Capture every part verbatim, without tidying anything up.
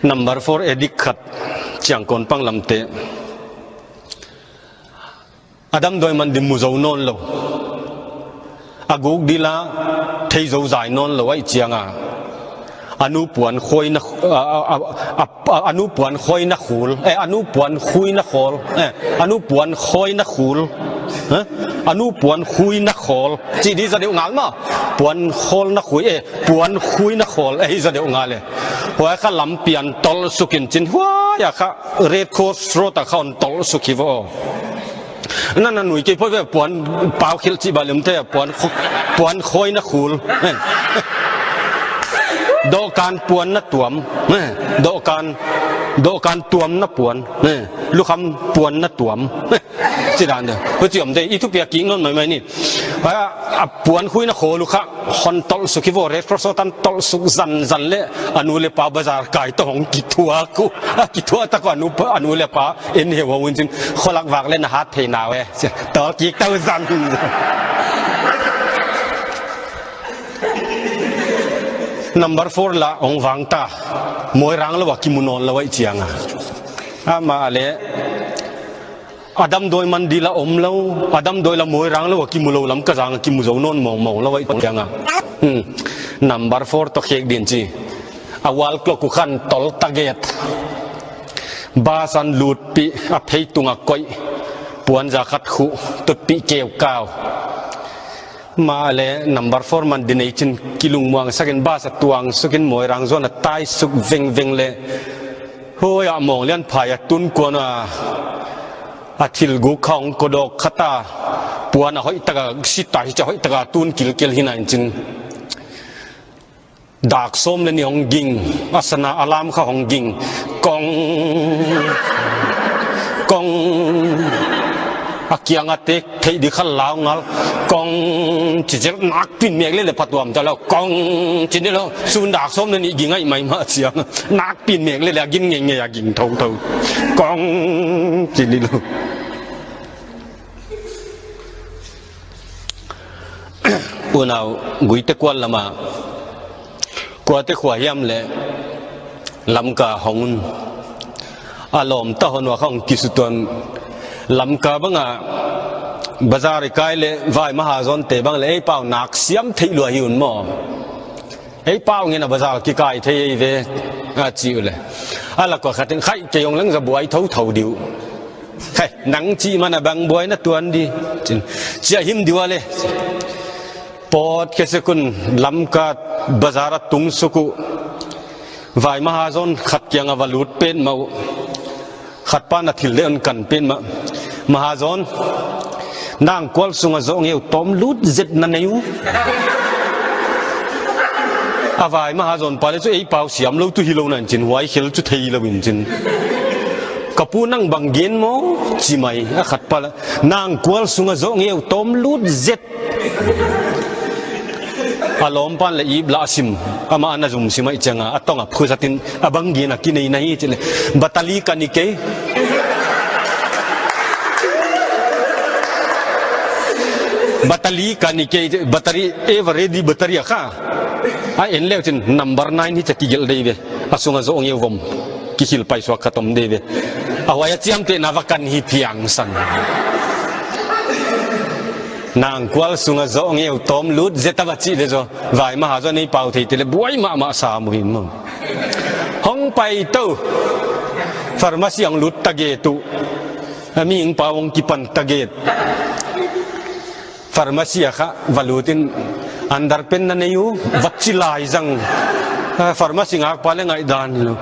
Number four, addict khat, ciangkawn pang lamte. A damdawi man ding mu zo nawn lo, a guk dila thei zo zai nawn lo ahih cianga, a nu puan khuaina, a, a, a, a, a, a nu puan khuaina khul, eh, a nu puan khuina khawl, eh, a nu puan khuaina khul, eh, a nu puan khuina khawl, cih dih za deuh ngal maw? Puan khawlna khui, eh, puan khuina khawl, eh, za deuh ngal, eh. Huai kha lampi an tolh suk in cin, huai a kha Red Cross Road a kha on tolh suk hi vaw. Na na nui kei phot ve, puan pau khilh cih ba lim te, puan khu-, puan khuaina khul. Dawhkan puan na tuam. Dawhkan, dawhkan tuam na puan. Lukham puan na tuam. Ci dan de. Huci om de, i thupi a kik nawn maimai ni. A, a puan khuina khawl uh kha hon tolh suk hi vaw, Red Cross Road an tolh suk zanzan le a nu le pa bazar kai tawh hong kithuak uh. A kithuak tak uh a nu pa, a nu le pa en heu hong un cin, khualak vak le na hat thei nau e. Tawh kik tau zan. Number four la hong vang ta. Mawi rang lo a kimu nawn lo ahih cianga. Amah le a damdawi man dila om lo, a damdawi la mawi rang lo a kimu lo, Lamka zang a kimu zo nawn mawngmawng lo ahih cianga. Hmm. Number four tawh khek din ci. A wall clock uh khan tolh target. Bus an lutpih, a pheitung a koih, puanza khat khuh, tutpih keukau. Mah le number four man din ei cin kilungmuang sakin bus a tuang sukin mawi rang zuan a tai suk vengveng le. Huai a mawng lian phai a tun kuan a, a thil guk kha hong kodawk khat a, puan a hoih taka, sita hi cia hoih taka tun kilkel hi na in cin. Dak sawm le nih hong ging, a sana a lam kha hong ging. Kong, kong. A kiang a tek theih dih kha lau ngal. Kong, ci zel nak pin mek le le phatuam ta lo. Kong, ci ni lo. Sun dak sawm le nih ging ahih maimah ciang. Nak pin mek le le a gin ngeingei a ging thotho. Kong, ci ni lo. Unau, Guite kual lama, kuate khua hiam le Lamka hong un. A lawmta hon ua kha hong kisutuan. Lamka banga bazar i kai le vai mahazawnte bang le ei pau nak siam theih lua hi un maw? Ei pau ngen a bazar kikai thei ei ve, a ci uh le. A lak ua khatin, khai, kei hong leng za buai thotho dih uh. Khai, nang cih man a bang buai na tuan di. Cin, ciah him dih ua le. Pawt khe sek un, Lamka bazar a tung suk uh. Vai mahazawn khat kiang a va lut petmah uh. Khat pan a thil le on kan petmah. Mahazawn, nang kual sungah zawh ngeu tawm lut zet na nei uh. A vai mahazawn pa le cu ei pau siam lo tu hi lo na in cin, huai khel cu thei lo in cin. Ka pu nang bang gen maw? Ci mai a khat pa le, nang kual sungah zawh ngeu tawm lut zet. A lawmpan le ip lah a sim, amah a na zum sim ahih cianga, a tong a phuzatin a bang gen a kinei na hi cih le, batali kan i kei. Batali kan i kei, battery, ever ready battery a kha. A en leu cin number nine hi cia kigelh dei ve. A sungah zawh ngeu vom. Kikhil paisuak khat om dei ve. A huai a ciamtehna va kan hi piangsan. Nang kual sungah zawh ngeu tawm lut zet a va cih le zaw. Vai mahazawn ei pau thei te le buai mahmah sa muhin maw. Hong pai to. Pharmacy hong lut target uh. A mihing pau hong kipan target. Pharmacy a kha va lutin underpant na nei uh, va ci lai zang. Ah, pharmacy ngakpa le ngaihdan hi lo.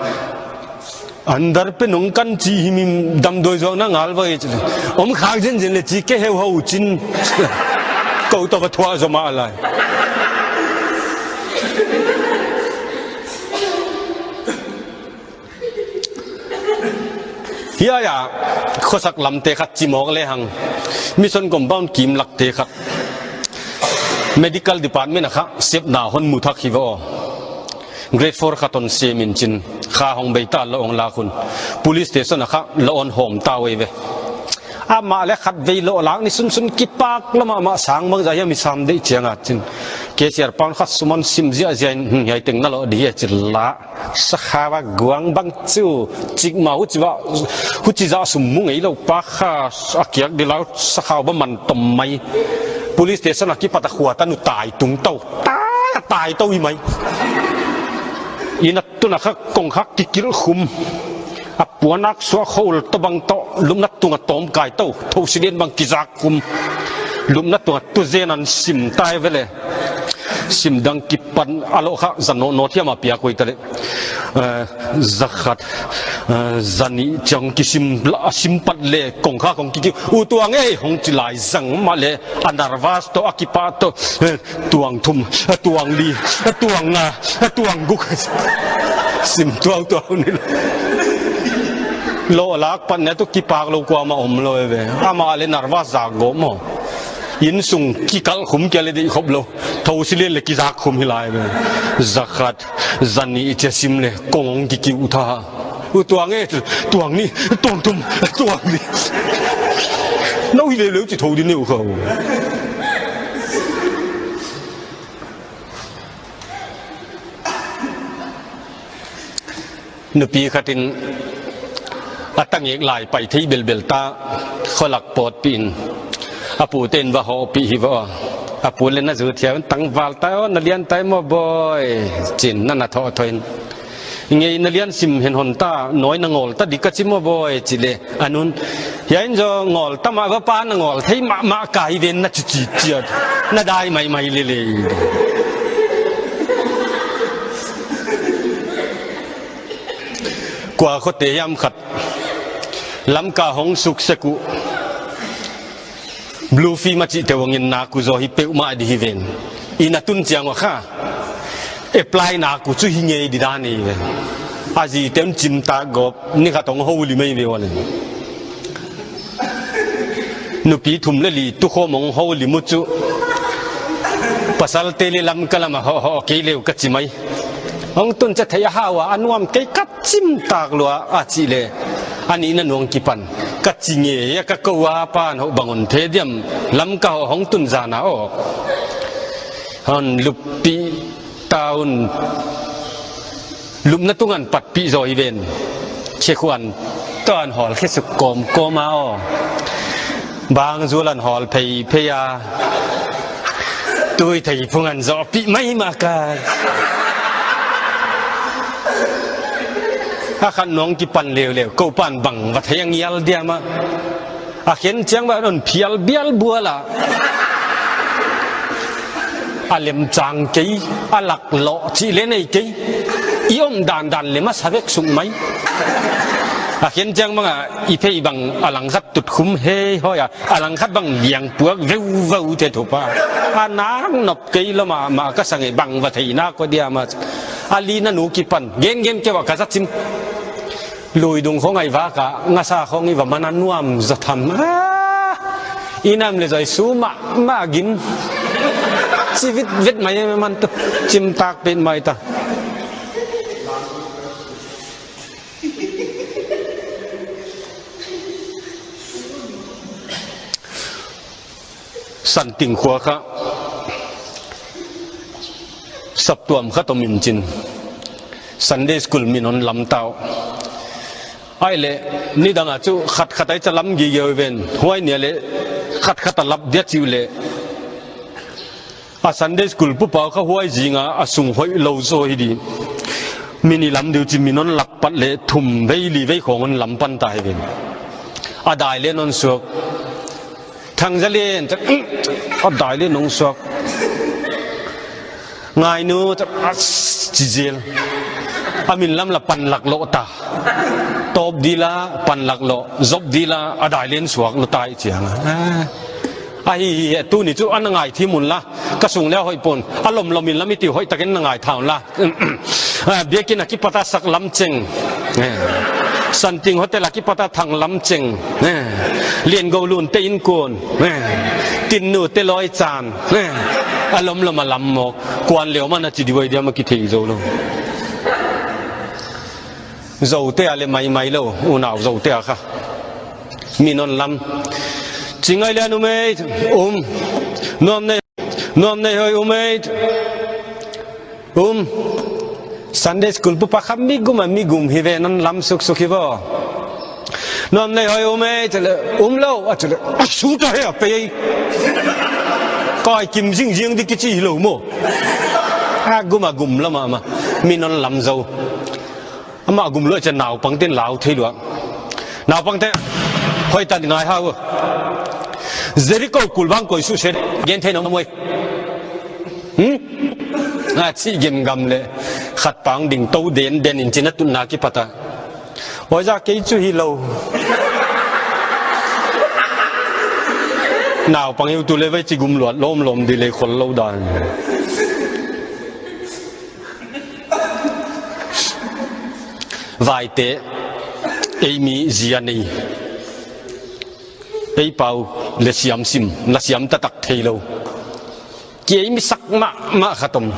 Underpant hong kan ci hi mi damdawi zuak na ngal va hi ci le. Om khak zenzen le ci ke heu ho cin. Ko tawh va thuah zaw mah lai. Hiai a khuasak lamte khat cimawk lehang, mission compound kimlakte khat, medical department a kha sepna hon muthak hi ve aw. Grade four khat hon sem in cin, kha hong beita lo hong lak hun, police station a kha lo hon hawm ta uh ei ve. Amah le khat vei lawh lak ni sunsun kipak lua mahmah, sang bangzah hiam i sam deih ciangah cin. Kei siar pan khat suman sim ziahziah in, hmm, hiai teng na lawh dih hi a cin la. Sakhau a guang bang cu, cikmah huci zah, huci zah sum mu ngei lo pa kha, a kiak dih lau, sakhau bang man tom mai. Police station a kipat a khua tanu tai tung to. Tai, tai to hi mai. Inn a tun a kha kongkhak kikilh khum. A puanak suah khol tawh bang tawh, lupna tungah tawm kai to, thosi lian bang kizak khum. Lupna tungah tuzen an sim tai ve le. Sim dang kipan a lawh kha, za nawhnawh thiam a piak hoih ta le. Eh, za khat, eh, za nih ciang kisim la, a sim pat le, kongkhak hong kikiu. U Tuang ei, hong ci lai zang mah le, a nervous tawh, a kipah tawh, eh, tuang thum, a tuang li, a tuang nga, a tuang guk. Sim tuautuau ni lo. Lawh lak pat nia tu kipak lo kuamah om lo e ve. Amah le nervous zak gawp maw. Inn sung kikalh khum kia le deih khop lo. Thosi lian le kizak khum hi lai ve. Za khat, za nih i cia sim le kong hong kikiu tha. U Tuang e, tuang nih, tuang thum, tuang li. No hi leuleu ci tho dih neu kha. Nupi khat in a tangek lai pai thei belbel ta, khualak pawtpih in a pute in va hawhpih hi vaw. A pu le na zu thiau in tangval ta aw, na lian tai maw bawi, cin na na thawhthaw in. Ngei na lian sim hen hon ta, nawi na ngawl ta dih ka ci maw bawi, ci le. A nun, hiah in zaw ngawl ta mah va pa, na ngawl thei mahmah ka hi ven na ci ci ciat. Na dai maimai lele. Kua khuate hiam khat Lamka hong suk sek uh. Blue film a cihte hong in nak uh zaw hi peuhmah dih hi ven. Inn a tun ciang uh kha apply nak uh cu hi ngei dih dan hi ven. A zite un cimtak gawp, ni khat hong ho lim ei ve ua len. Nupi thum le li tukhawm hong ho lim uh cu. Pasalte le Lamka lamah hawh hawh kei leu ka ci mai. Hong tun cia thei a hau a, a nuam kei ka cimtak lua a cih le. A nihna nuang kipan. Ka ci ngei a ka ko a pan hoh bang on phe diam. Lamka hawh hong tun zan a aw. Hon luppih ta un. Lupna tungah an patpih zaw hi ven. Khekhuan tawh an hawl khesuk kawmkawm a aw. Bangzul an hawl pheiphei a. Tui thei phung an zawhpih maimah ka. A khat nuang kipan leuleu, ko pan bang va thei a ngial diam a. A khen ciang bang a don phial bial bual a. A lemcang kei, a laklawh cih le nei kei. I om dandan le masa vek suk mai. A khen ciang bang a i phei bang a langkhat tutkhum hei hawi a, a langkhat bang liangpuak veuveu te thupa. A nak nop kei lua mahmah ka sa ngei bang va thei nak kua diam a. A lina nu kipan gengen keu a ka za cim. Luidung khawng a i vak a, ngasa khawng i va man a nuam zaw tham. Ah, i nam le zaw i su mahmah gin. Ci vit vet mai man tu. Cimtak pet mai ta. Santing khua kha saptuam khat om in cin Sunday school min hon lam ta uh. Ai le, nidang a cu khatkhat ai ca lam gige uh ven, huai nia le khatkhat a lap dia ci uh le. A Sunday school pupa uh kha huai zinga a sung hoih lo zaw hi dih. Min i lam dih uh ci min hon lap pat le thum vei li vei khawng hon lam pan ta hi ven. A dai le non suak. Thang Za Lian, a dai le nong suak. Ngainu, a ci zel. A min lam la pan lak lawh ta. Tawp dila pan lak lawh, zop dila a dai len suak lawh ta i ciang a. Ahi hi, tuni cu a na ngai thim un la. Ka sung le a hoih pun. A lomlom in lam i ti hoih takin na ngai tha un la. Ah, biakinn a kipat a sak lam ceng. Eh. Santing hotel a kipat a thang lam ceng. Eh. Lian Go Lun te innkuan. Eh. Tinnu te lawi caan. Eh. A lomlom a lam mawk. Kuan lio man a ci diuai diam a kithei zo lo. Zote a le maimai lo. Unau Zote a kha. Min hon lam. Cingai lian um ei, um. Nuam nei, nuam nei hoi um ei, um. Sunday school pupa kha migum a migum hi ve, non lam suksuk hi vaw. Nuam nei hoi um ei, ci le, um lo, a ci le, a su ta he a pei ei. Kai kim zingziang di kici hi lo maw. A gum a gum lam a ma. Min hon lam zo. Amah gum luat ciang naupangte in lau thei lua. Naupangte, hoih tan ngai hau. Jericho kulbang koi suhset gen thei nong muai. Hmm? A cih gemgam le khat pang ding to den den in cina tutna kipata. Hoih za kei cu hi lo. Naupang hi uh tu le vai ci gum luat lawmlawm di le khol lo dan. Vaite, ei mi zi a nei, ei pau le siam sim, na siam taktak thei lo. Ki ei mi sak mahmah khat om.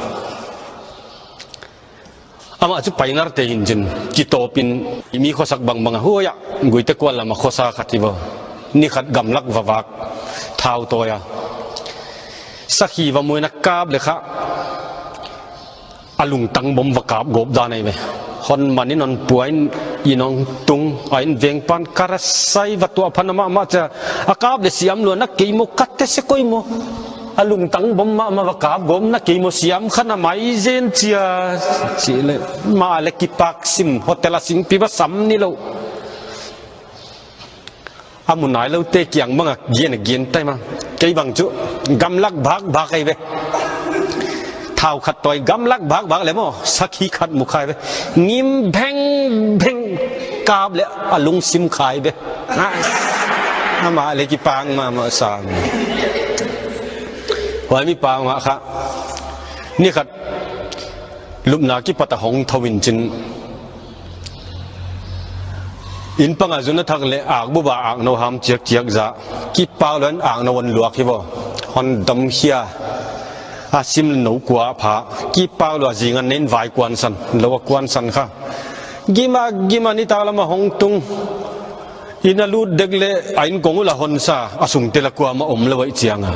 Amah cu painarte hin cin, kitawpin ei mi khuasak bangbang a huai ah, guite kuan lam a khuasa khat hi vaw. Ni khat gamlak va vak, thau tawi a. Sakhi va muin a kap le khah. A lungtang bom va kap gawp dan ahi ve. Hon man in hon pua in, in hong tung, a in veng pan karasai va tuah phan a mahmah cia. A kap le siam lua na kei maw, ka te se koi maw. A lungtang bom mahmah va kap gawp na kei maw, siam khan a mai zen cia. Cih le, mah le kipak sim, hotel a singpi va sam ni lo. A mu nai lote kiang bang a gen a gen tai ma. Kei bang cu gamlak bakbak ahi ve. Thau khat tawi gamlak bakbak le maw, sakhi khat mu khai ve. Ngim bhengbheng kap le a lungsim khai ve. Amah le kipang mahmah sam. Huai mi pau mah kha. Ni khat lupna kipat a hong tho in cin. Inn panga zun a thak le akbuba akno ham ciakciak zah. Kipau luan akno hon luak hi vaw. Hon dam khia. A sim le no kua a pha. Kipau lua zingan nen vai kuansan. Lo a kuansan kha. Gima, gima nitak lama hong tung. Inn a lut dek le a inn kong ula honsa a sungte la kuama om lo aih cianga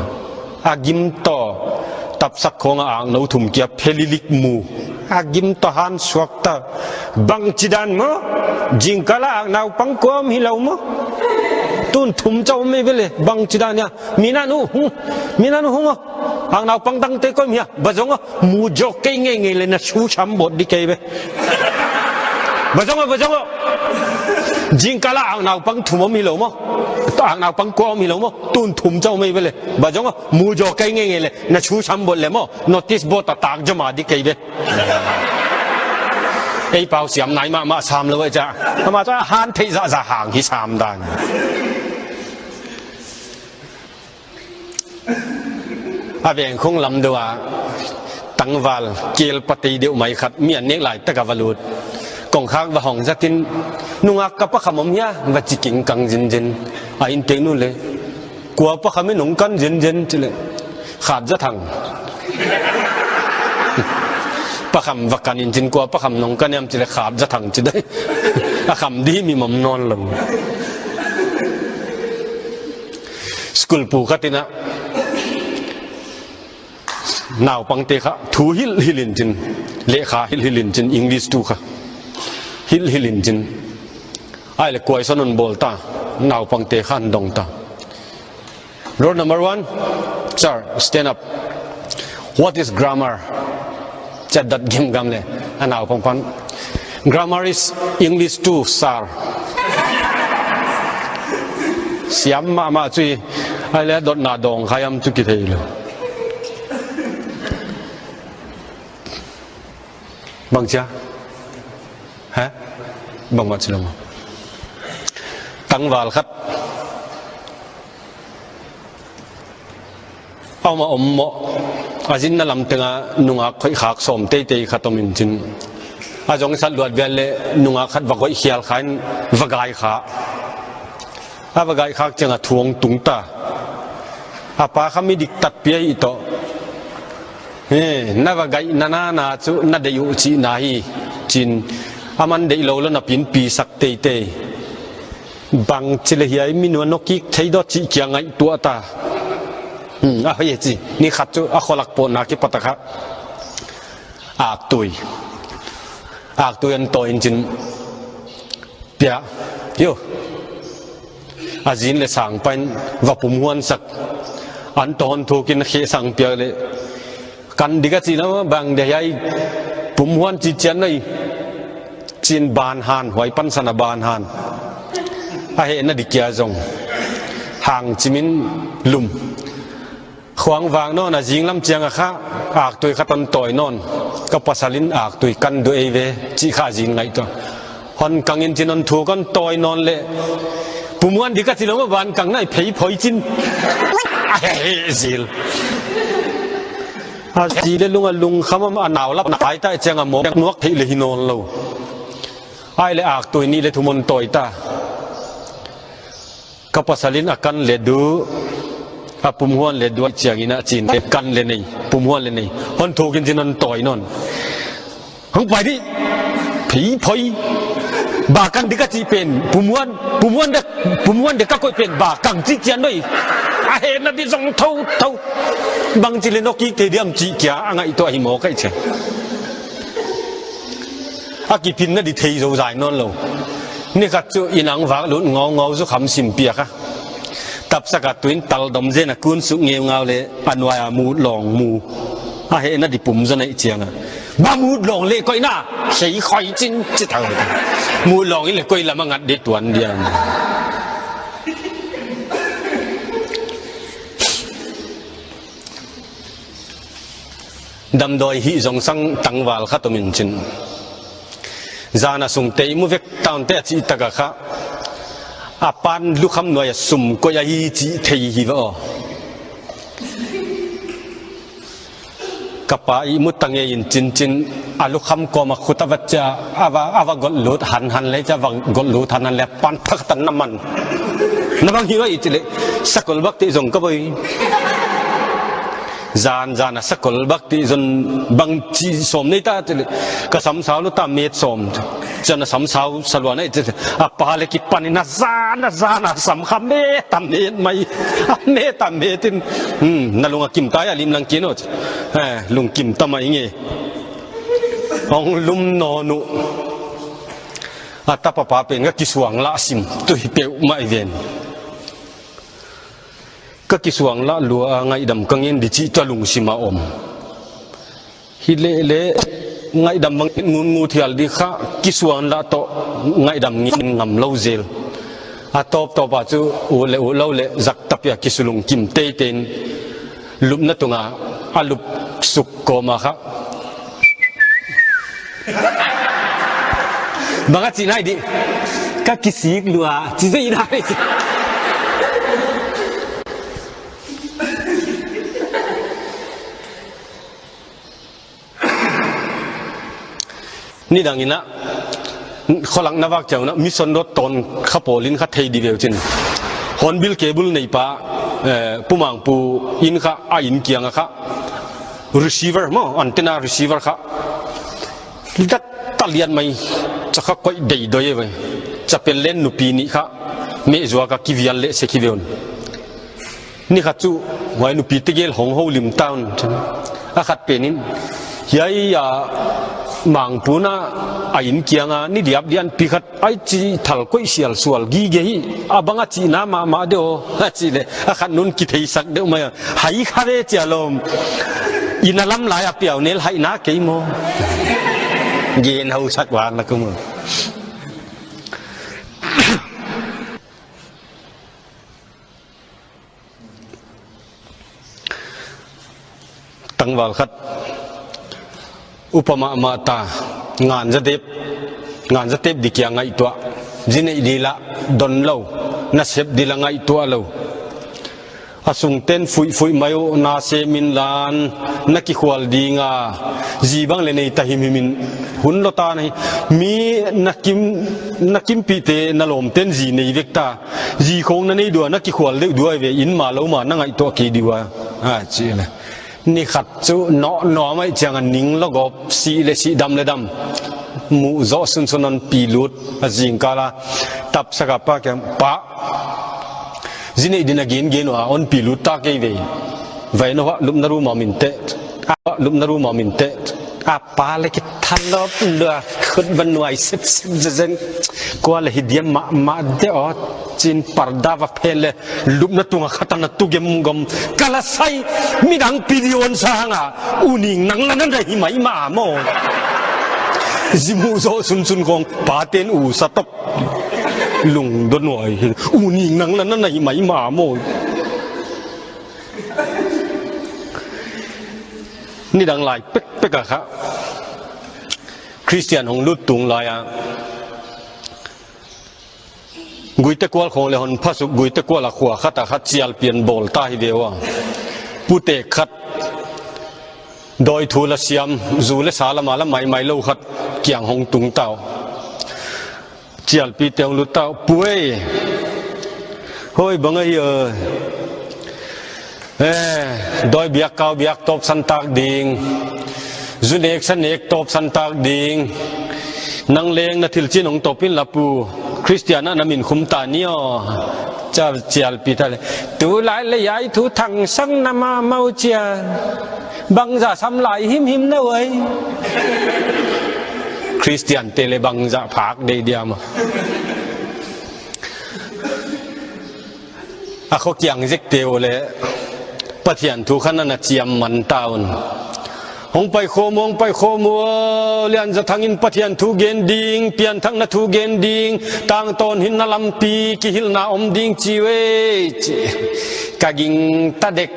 a gim taw tapsak khawnga akno thum kia phelilik mu. A gim taw han suakta. Bangci dan maw? Zingkala aknaupang kua om hi lo maw? Tun thum ca om ei vele. Bangci dan ia? Minan uh hung. Minan uh hung aw. Aknaupang dangte koi mia ba zong aw, mu zawk kei ngeingei le na su sam bawt di kei ve. Ba zong aw, ba zong aw. Zingkala aknaupang thum om hi lo maw? Aknaupang kua om hi lo maw? Tun thum ca om hi ve le. Ba zong aw, mu zawk kei ngeingei le na su sam bawt le maw? Notice board a tak zoma di kei ve. Ei pau siam nai mahmah sam lo ei ca. Ama ca han theih zahzah hang hi sam dan. A vengkhung lam deuh ah tangval keel patei deuh mai khat mi an nek lai tak a va lut. Kongkhak va hong zatin nungak ka pakham om hia va ci kingkang zinzin. A innteek nu le kua pakham i nong kan zinzin ci le khat za thang. Pakham va kan in cin kua pakham nong kan iam ci le khat za thang ci dai. A kham di mi mam nawn lo. School pu khat in ah naupangte kha thu hilhhil in cin, lehkha hilhhil in cin, English tu kha hilhhil in cin. Ai le kuaison un bawl ta, naupangte kha an dong ta. Roll number one, sir, stand up. What is grammar? Cia dat gemgam le a naupang pan. Grammar is English too, sir. Siam mahmah cu hi. Ai le dotna dawng kha iam cu kithei lo. Bang cia? Ha? Bangmah ci lo maw? Tangval khat a om a om mawh a zinna lam tengah nungak khoihkhak sawm teitei khat om in cin. A zong i sat luat vial le nungak khat va goih khial kha in va gai kha. A va gaihkhak ciangah thu hong tung ta. A pa kha mi diktatpi ahi tawh. He, na va gaih na nana cu na deih uh cihna hi. Cin a man deih lo lo na pinpi sak teitei. Bangci le hiai minu a nokik thei daw cih kia ngaihtuah ta. Hmm, a hoih e ci. Ni khat cu a khualak pawtna kipat a kha aktui, aktui an tawi in cin pia. Yo, a zin le sang pain va pumhuansak. An tawn thukin a kheh sang piak le kan dik a cih lo bang de hiai pumhuan cician noi. Cin banhan, huai pansan a banhan. A hehna dik kia zong hang cimin lum. Khuang vak nawn a zinglam ciang a kha aktui khat an tawi nawn. Ka pasal in aktui kan duh ei ve cih kha a zin ngaihtuah. Hon kang in cin hon thuk hon tawi nawn le pumhuan dik a ci lo ma ban kang nai phei phoi cin. A heh zil. A zi le lung a lungkham a nau lap na pai ta ciang a mawk nuak theih le hi nawn lo. Ai le aktui nih le thum hon tawi ta. Ka pasal in a kan le duh, a pumhuan le duh ciangin a cin kan le nei, pumhuan le nei. Hon thukin cin hon tawi nawn. Hong pai dih. Phei phoi. Ba kang dik a cih pen pumhuan, pumhuan dek, pumhuan dek ka koih pen ba kang cih cian noi. A hehna dih zong tho tho. Bangci le nokik thei diam cih kia a ngaihtuah hi maw kaih cian. A kipinna dih thei zo zai nawn lo. Ni khat cu inn ang vak lut ngaungau zu kham sim piak a. Tapsak a tuin tal dom zen a kun suk ngeungau le a nuai a mut lawng mu. A hehna dih pum zaw naih ciang a. Ba mut lawng le koihna. Sei khoi cin ci thau. Mut lawng in le koi lam a ngat dih tuan diam. Damdawi hih zong sang tangval khat om in cin. Zan a sung tei mu vek tawnte a cih tak a kha. A pan lukham nuai a sum koih ahi cih thei hi va aw. Ka pa ih mu ta ngei in cincin a lukham kawm a khut a va cia a va, a va golh lut hanhan le cia va golh lut hanhan le pan thak tan na man. Na bang hi lo ih ci le sakol bak tih zong ka voi. Zan zan a sakol bak tih zon bang ci sawm nei ta ci le ka sam sau lo ta met sawm. Cian a sam sau saluan a i ci a pa le kipan in a zan a zan a sam kha met a met mai. A met a met in, hmm, na lung a kim ta a lim lang kin aw ci. Eh, lung kim ta mai nge. Hong lum nawn uh. A tapa pa pen ka kisuang lah sim tuih peuh mah i ven. Ka kisuang lah lua a ngaihdam ka ngen di cih tua lungsim a om. Hi leh leh ngaihdam bang ngun ngut hial di kha kisuang lah tawh ngaihdam ngen ngam lo zel. A tawptawp a cu uh le uh lo le zak tapi a kisulung kim teitei in lupna tungah a lup suk kawm a kha. Bang a cih nai dih ka kisik lua ci zei nai. Nidang in ah khualak na vak ciang un ah mission dot ton kha pawl in kha thei di veu cin. Hornbill cable nei pa, eh, Pu Mang Pu in kha a inn kiang a kha receiver maw, antenna receiver kha dat ta lian mai ca kha koih deidoi e vai. Ca pen len nupi nih kha mehzuak a kivial leh se khi veun. Ni khat cu huai nupi tegel hong ho lim ta un. A khat pen in hiai a Mang Pu in ah a inn kiang a ni diap dianpi khat ai ci thal koih sial sual gige hi. A bang a cihna mahmah deuh a cih leh a khat nun kitheisak deuh mai a hai kha ve cia lawm. Inn a lam lai a piau nel haihna kei maw? Gen ho sak vang na kum. Tangval khat upa mahmah ta, ngan zatep, ngan zatep di kia ngaihtuah, zi neih di lah don lo, nasep di lah ngaihtuah lo. A sungten fuihfuih mai uh, na sem in lan na kikhual ding a, zi bang le nei ta himhim in hun lo ta na hi. Mi na kim, na kimpihte na lawmten zi nei vek ta. Zi khong na nei dua, na kikhual deuh dua ve, inn ma lo ma na ngaihtuah kei dih ua, a ci le. Ni khat cu nawh nuam ahih ciangin ning lawgawp, sih le sih, dam le dam, muh zawh sunsun, honpi lut. A zingkal a tapsak a, pa kiang, "Pa, zi neih ding a gen gen uh a, honpi lut ta kei ve. Vai no hah lupna room ah min teh, a lupna room ah min teh." A pa le kithalawp lua, khut va nuai sepsep zezen. "Kua le hi diam mahmah deuh aw," ci-in parda va phet le lupna tungah khat a na tu gemgom. "Ka la sai, midang pilion sang a, U Ning nang la na na hi maimah maw?" Zi muh zawh sunsun khawng paten u sa tawp. Lungdon nuai hi. "U Ning nang la na na hi maimah maw?" Nidang lai pekpek ah kha Khristian hong lut tung lai-ah, Guite kual khawng le hon phasuk, Guite kual a khua khat ah khat cialpi an bawl ta hi ve uh a. Putek khat, dawi thu la siam, zu le sa lam a la maimai lo khat kiang hong tung ta uh. Cialpite hong lut ta uh. "Pu ei, hoi bang ahi, eh, dawi biak kau biak tawpsan tak ding, zu nek sa nek tawpsan tak ding, nang leng na thil cin hong tawp in la pu, Khristian ah na min khum ta ni aw." Ca cialpi ta le, "Tu lai le yai thu thangsak na mahmah uh cia, bangzah sam lai himhim na uh ei." Khristiante le bangzah phak dei diam a. A khua kiang zekte uh le Pathian thu khan a na ciam man ta un. "Hong pai khawm uh, hong pai khawm uh, Lianzathang in Pathian thu gen ding, pianthakna thu gen ding, tangtawn hinna lampi kihilhna om ding ci uh ei," ci. "Ka ging ta dek,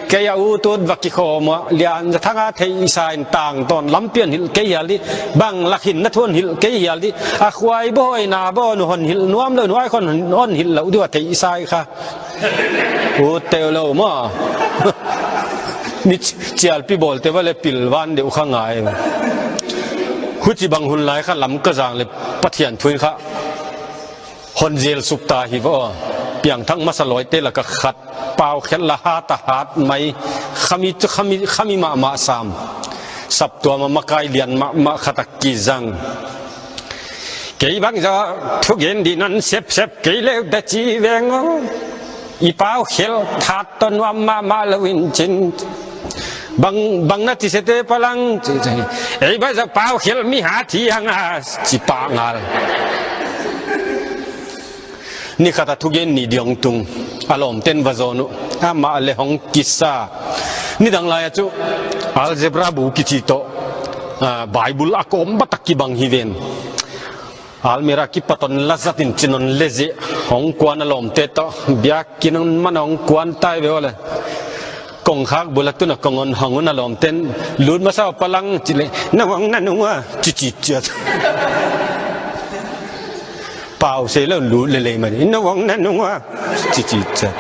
kei a ut ut va kikhawm uh a, Lianzathang a theihsa in tangtawn lampi hon hilh kei hial dih, bang lak hinna thu hon hilh kei hial dih, a khuai baw hoi na baw nu hon hilh nuam lo, nuai khon hon hilh loh dih uh a theihsa hi kha." Ut teuh lo maw? Mi ci-, cialpi bawlte va le pilvan deuh kha ngai. Huci bang hun lai kha Lamka zang le Pathian thu in kha hon zel suk ta hi vaw. Piangthak masa lawite lak ah khat, paukhelh la hat a hat mai, khami cu khami, khami mahmah sam, saptuam a makai lian mahmah khat a kizang. "Kei bangzah thugen dih nan sepsep kei leu ta ci veng aw. I paukhelh hat tawh nuam mahmah lo in cin. Bang, bang na ci sete palang," ci, ci. "Ei bangzah paukhelh mi hat hi ang a," ci pah ngal. Ni khat a thugen ni ding hong tung. A lawmten va zawn uh. Amah le hong kisa. Nidang lai-ah cu algebra bu kici tawh, ah, Bible a kawm batak kibang hi ven. Almirah kipat hon la zat in cin hon le zeh. Hong kuan a lawmte tawh. Biakinn hong man hong kuan tai ve aw le. Kongkhak bul a tun a kong hon hong un a lawmten. Lut masa uh palang ci le. "Na uang na nung a," ci ci ciat. Pau sei lo lut lelei mah. "Na uang na nung a," ci ci ciat.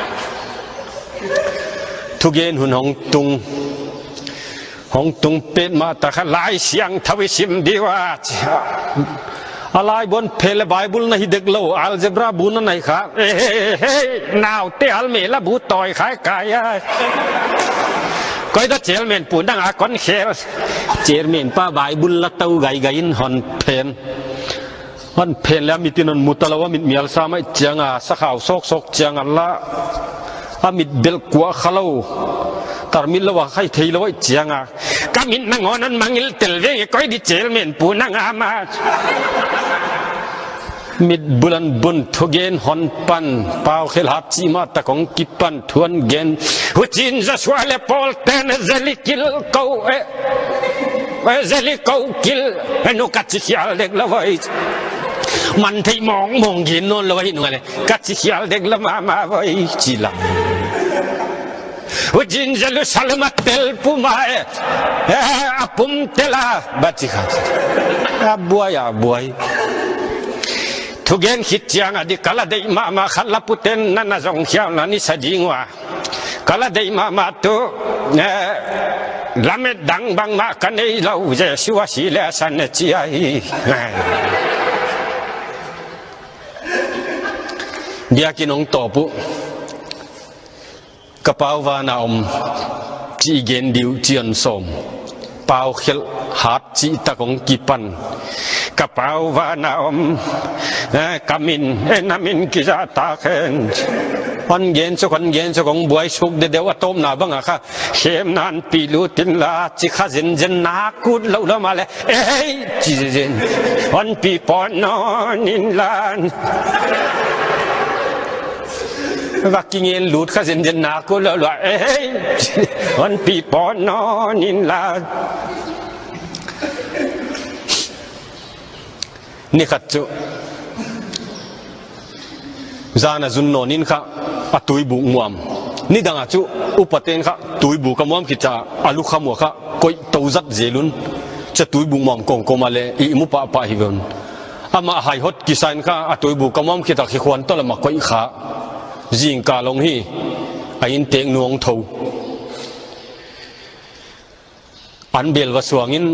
Thugen hun hong tung. Hong tung pet mah ta kha Lai Siangtho i sim dih uh a, ci. A laibu hon phet le Bible na hi dek lo, algebra bu na nai kha. "Eh, hei, hei, naute almeh la bu tawi khai kai a. Koi dah chairman pu nang a kon khel." Chairman pa Bible la to gaigai in hon phen. Hon phen le a mit in hon mu ta lo, a mit mial sam ahih ciang a, sakhau sawksawk ciang a la, a mit belh kuah kha lo, tarmit lo a khai thei lo ahih ciang a, "Ka mit nangawn hon mangngilh tel veng e, koi dih chairman pu nang a mah." Mit bul hon bun, thugen hon pan, paukhelh hat cih mah tak hong kipan, thu hon gen. "Hucin Joshua le Paul ten zeli kilh ko e, zeli ko kilh e, nu ka ci khial dek lo voi. Man thei mawngmawng gen nawn lo ahi nung a le, ka ci khial dek lo mahmah voi," ci lam. "Hucin Jerusalem a tel puma e, a pum tel a," va ci kha. A buai, a buai. Thugen khit ciang a dih ka la deih mahmah khat la puten na na zong khial na ni sa ding uh a. Ka la deih mahmah tu, eh, lamet dang bangmah ka nei lo, Jesu a si le a san e ci a hi. Biakinn hong tawp uh. "Ka Pau van a om," cih gen dih uh ci-in sawm. Pau khelh hat cih tak hong kipan. Ka pau vana om, eh, ka min, eh, na min kizahtak hen. Hong gen suk, hong gen suk, hong buai suk deuhdeuh a tawpna bangah kha, khem nan pi lut inla ci kha zenzen, nak ut loh lo mah leh, ei, ci zenzen. Hong pi pawn nawn inla. Va kingen lut kha zenzen, nak ut loh lo a, ei, hong pi pawn nawn inla. Ni khat cu zan a zun nawn in kha a tuibuk muam. Nidang ah cu upaten kha tuibuk a muam khit ciang a lukham uh kha koih to zat zel un. Cia tuibuk muam kawmkawm ah le ihmu pahpah hi ve un. Amah haihot kisa in kha a tuibuk a muam khit ah khikhuan tawh lam a koih kha. Zingkal hong hi, a innteek nu hong tho. An bel va suangin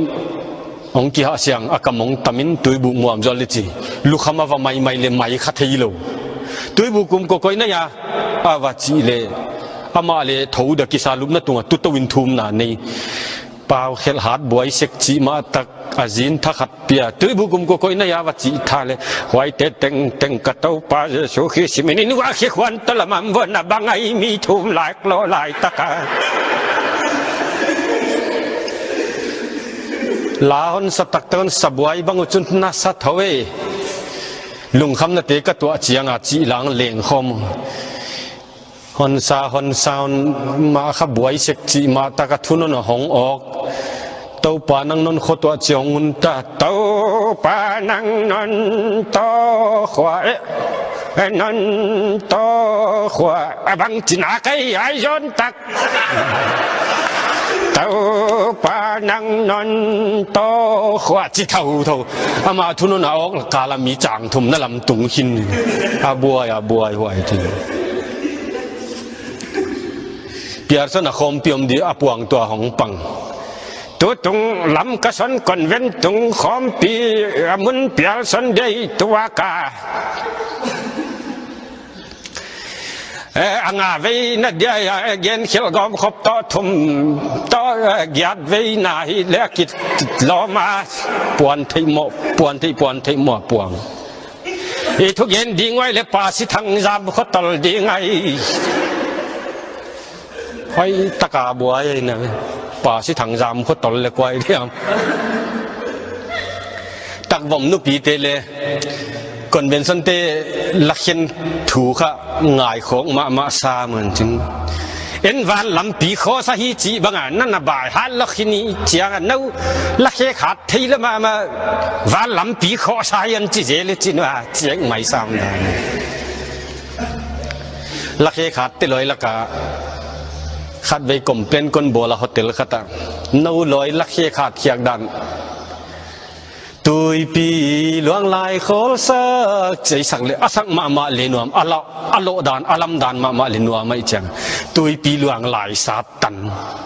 hong kihah siang, a kam hong tamin tuibuk muam zual le ci. Lukham a va maimai le mai kha thei lo. Tuibuk kum kawkawi na hia? A va cih le amah le tho da kisa, lupna tungah tuto in thumna nei. Pau khelh hat buai sek cih mah tak a zin thakhat pia. Tuibuk kum kawkawi na hia? Va cih tha le, huaite tengteng ka Topa Jesu Khrist min in va khikhuan tawh lam a om vua, na bang a i mi thum laik lawh laitak a. La hon sa taktak hon sa buai bang uh cun na sa tho e. Lungkhamnate ka tuah ciang a cih lang lengkhawm. Hon sa, hon sa, hon mah kha buai sek cih mah tak a thun hon a hong awk. Topa nang non khuatuah ciang un ta. Topa nang non tawh khua, eh, eh, non tawh khua. A bang cina kai ai zon tak. Topa nang non tawh khua ci thotho. Amah thun hon a awk kala mi cang thum na lam tung khin. A buai, a buai huai ti. Piarson a khawmpi om dih a puang tua hong pang. Tutung lam ka son convent tung khawmpi a mun piarson dei tua ka. Eh, a nga vei na dia, eh, gen khil gawm khop tawh thum tawh, eh, giat vei na hi le a kit lawm a puan theih mawh, puan theih, puan theih mawh a puang. I thugen ding uai le Pa Si Thang Zam khua tol ding ai. Hoi taka buai ai na. Pa Si Thang Zam khua tol le kuai diam. Takvom nupite le convention te lakhian thu kha ngaikhawk mahmah sa man cin. En van lampi khawsa hi cih banga na na bai hat lak hi ni cianga no lakhek hat thei le mahmah van lampi khawsa hi an ci zel le cin a ciek mai sam dan. Lakhek hat te lawi laka khatvei complain kon bawl a hotel khatah no lawi lakhek hat khiak dan. Tuipi luang lai khawlsak, cei sak le a sak mahmah le nuam, a lawh, a lawh dan, a lam dan mahmah le nuam aih ciang. Tuipi luang lai satan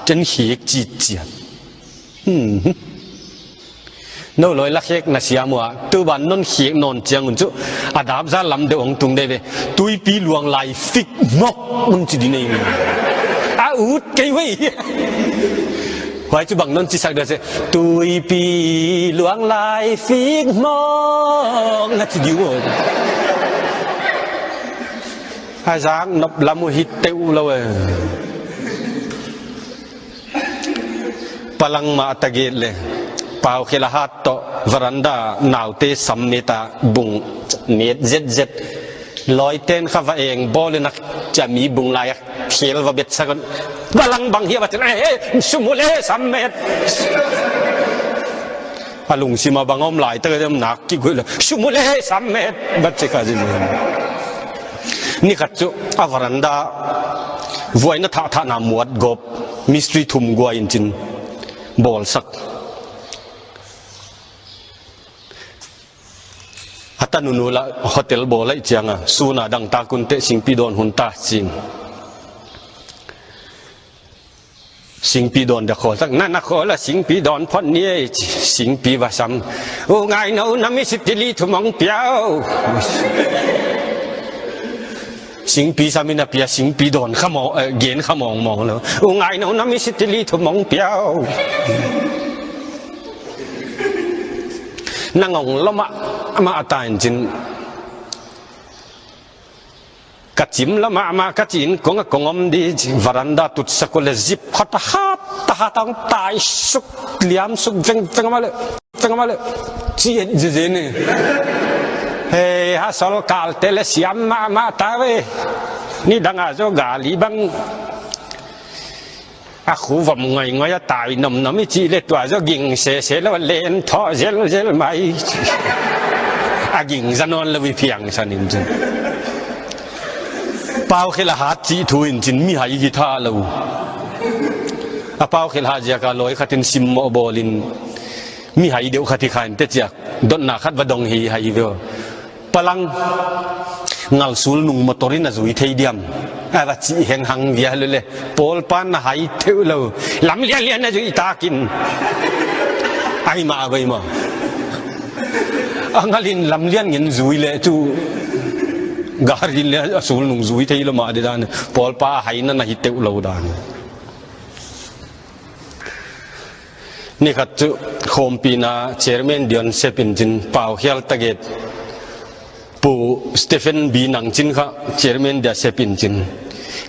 cen khik cit ciat. Hmm. No lawi lakhek na siam uh a, tuban non khek nawn ciang un cu a dapza lam deuh hong tung dei ve. Tuipi luang lai fik mok un ci di nei. A ut kei wei. Huai cu bang non cisak deuh se, tuipi luang lai fik mawk na ci diu. A zak nop lam uh hi teuh lo e. Palang mah a taget le pau khel a hat tawh veranda naute sam met a bung met zetzet. Lawiten kha va eng bawl in a ciami bung lai a khel va betsak un. Balang bang hi a va cin, eh, eh, sumule sammet. A lungsim a bang om lai tak a dem nak kiguih lo. Sumule sammet. Bat cik a zin. Ni khat cu a veranda vuaina thahthahna muat gawp mistri thum guai in cin bawlsak. A tanu nu lah hotel bawl aih cianga suna dangtak un teh singpi dawn hun ta cin. Singpi dawn dia khawlsak na na khawl a singpi dawn phot ni ei ci. Singpi va sam. U ngai no na mi sitili thum hong piau. Singpi samin a pia, singpi dawn kha mawng, eh, gen kha mawngmawng lo. U ngai no na mi sitili thu mawng piau. Na ngong lo mahmah ta in cin. Ka cim lo mahmah ka ci in kong a kong om di ci. Veranda tutsak uh le zip khat a hat a hat a hong tai suk liam suk veng veng mah le. Tengah mah le ci et zeze ni. Hei, ha sol kalte le siam mahmah ta ve. Ni dang a zo gali bang a khu vom ngoingoin a tai nomnom i cih le tua zo ging sese lo len thawh zelzel mai. A ging za nawn lo i phiang san in cin. Pau khel a hat cih thu in cin mihai hi tha lo. A pau khel hat ziak a lawi khat in simmawh bawl in mihai deuh khat hi kha in te ciak dotna khat va dong hi hai hi ve aw. Palang ngal sulnung motor in a zui thei diam? A va cih henghang via lule. Pawl pan na hai theuh lo. Lam lianlian na zui takin. Ai mah a bai maw. A ngal in lam lian ngen zui leh cu gari le a sulnung zui thei lo mah di dan. Pawl pa a hai na na hi teuh lo dan. Nikhat cu khawmpina chairman dion sepin cin pau khial taget Pu Stephen B. Nang cin kha chairman dia sepin cin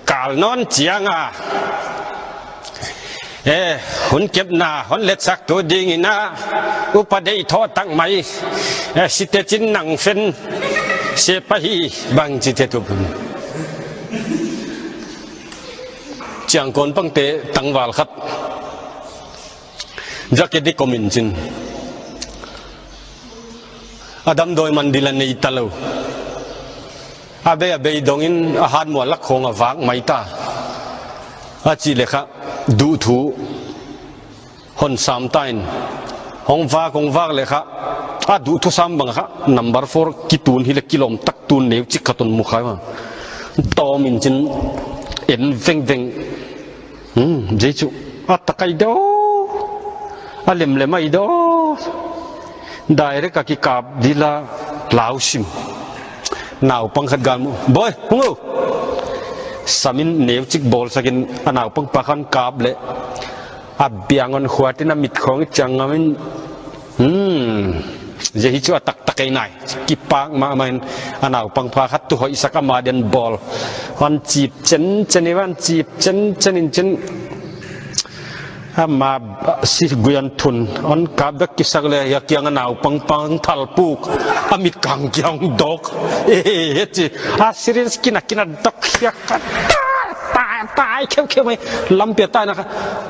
kal nawn cianga, eh, hun kepna hon letsaktu dingin a upa deih thawh tak mai, eh, site cin nang fen sepa hi bang ci te tup. Ciangkawn pangte tangval khat jacket i komin cin a damdawi man dil a nei ta lo. A bei a bei dongin a hat mual lak khawng a vak mai ta. A cih le kha duh thu hon sam ta in hong vak hong vak le kha a duh thu sam bang kha number four kitun hi le kilawm tak tun neu cik khat hon mu khai ma tawm in cin en vengveng. Hmm, Jesu a takai do a lemlem ai do. Direct a kikap dila lausim. Naupang khat gal mu. Bawi, hung o. Samin neucik bawlsakin a naupang pakhan kap le a biangon khuatin a mitkhawng i ciang ngamin. Hmm. Zia hi cu a taktak ei nai. Kipak mahmah in a naupang pha khat tu hoihsak a mah den bawl. An cip cencen i van cip cencen in cin. Ama si guyan thun on kap bek kisak le hia kiang a naupang pang thalpuk a mit kang kiang dok. E, e, e, ci a sirin kina kina dok hia ka tai tai kheukheu mai lampi a tai na ka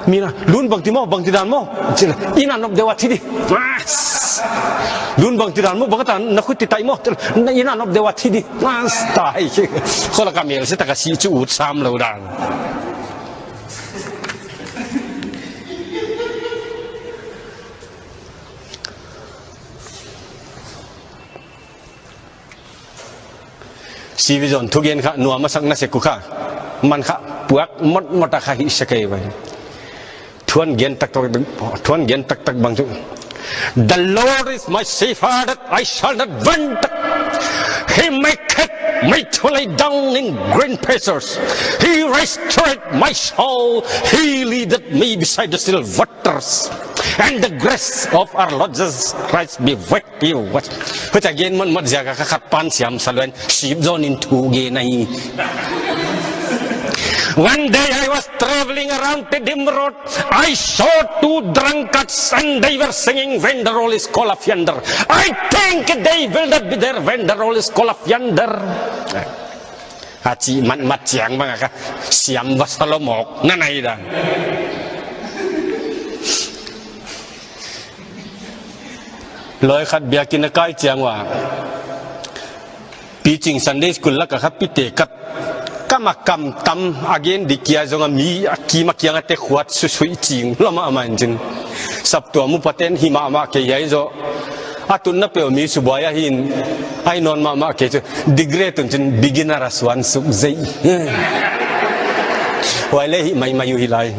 mina lun bangti maw bangti dan maw cila ina nop deuh a thi di. Lun bangti dan maw bangta na khuti tai maw cila ina nop deuh a thi di. Tai khol ka mel se taka si cu ut sam lo dan. Sivi zon thugen kha nuam a sak na se ku kha man kha puak mot mot a kha hi se kei vai. Thuan gen tak tak, thuan gen tak tak bang cu. The Lord is my shepherd, I shall not want. He maketh me to lie down in green pastures. He restored my soul. He leadeth me beside the still waters. And the grace of our Lord Jesus Christ be with you. Hua ca gen motmot ziaka kha khat pan siam saluan sip zonin thu gen ahi. One day I was traveling around Tedim Road. I saw two drunkards and they were singing, "When the roll is called up yonder." I think they will not be there when the roll is called up yonder. A cih matmat ciang bang a ka siam va salomok na nai dan. Lawi khat biakinn a kai ciang uh a picing Sunday school lak a kha pite kat kam a kam tam a gen dik kia zong a mi a kim a kiang a te khuat susuih cing lo mahmah in cin. Saptuam upaten hi mahmah kei hiai zaw a tunna peuh mi subuai ahi in ai nawn mahmah kei cu degree tun cin beginner a suan suk zei. Huai le hi maimai uh hi lai.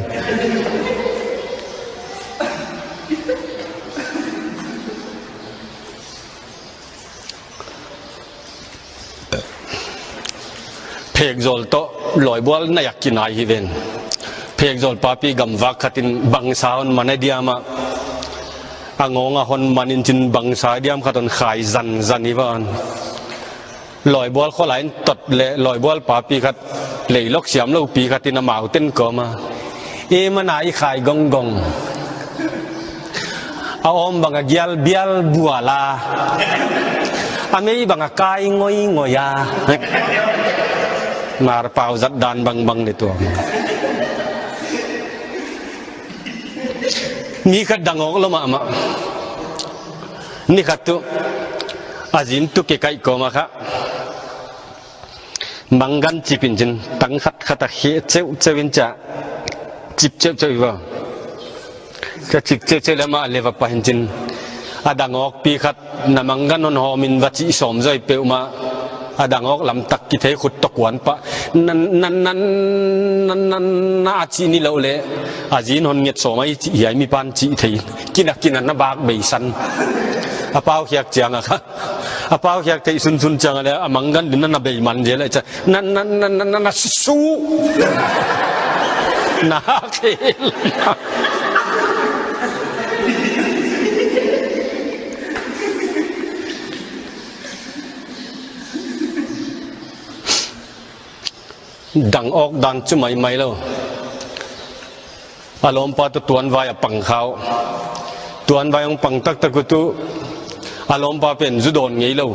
Phekzawl tawh Lawibual na yak kinai hi ven. Phekzawl papi gamvak khatin bangsa hon man a diam ah, a ngawng a hon man in cin bangsa a diam khat hon khai zanzan hi van. Lawibual khualai in tot le Lawibual papi khat, leilok siam lopi khatin amau ten kawm a, "E, mana i khai gonggong. A awm bang a gial bial bual a, a mei bang a kai ngoingoi a." Mar pau zat dan bangbang ni tuang. Mi khat dang awk lo mahmah. Ni khat tu a zin tu kikaih kawm a kha, manggan cip in cin, tang khat khat a kheh ceuhceuh in ciah, cip ceuhceuh hi va. Ka cip ceuhceuh le amah le va pai in cin, a dang awkpi khat na manggan hon hawm in va cih sawm zaw hi peuhmah, a dang awk lamtak kithei khut tawh kuan pah, "Nan, nan, nan, nan, nan, nan," a cih ni loh leh a zin hon nget sawm a i cih hiai mipan cih thei. Kinak kinak na bak beisan. A paukhiak ciang a kha, a paukhiak theih sunsun ciang a le a manggan din na na bei man zel a, i ciah, "Nan, nan, nan, nan, nan, na su, na khel." Dang awk dan cu maimai lo. A lawmpa tu tuanvai a pang kha uh. Tuanvai hong pang taktak uh tu a lawmpa pen zu dawn ngei lo.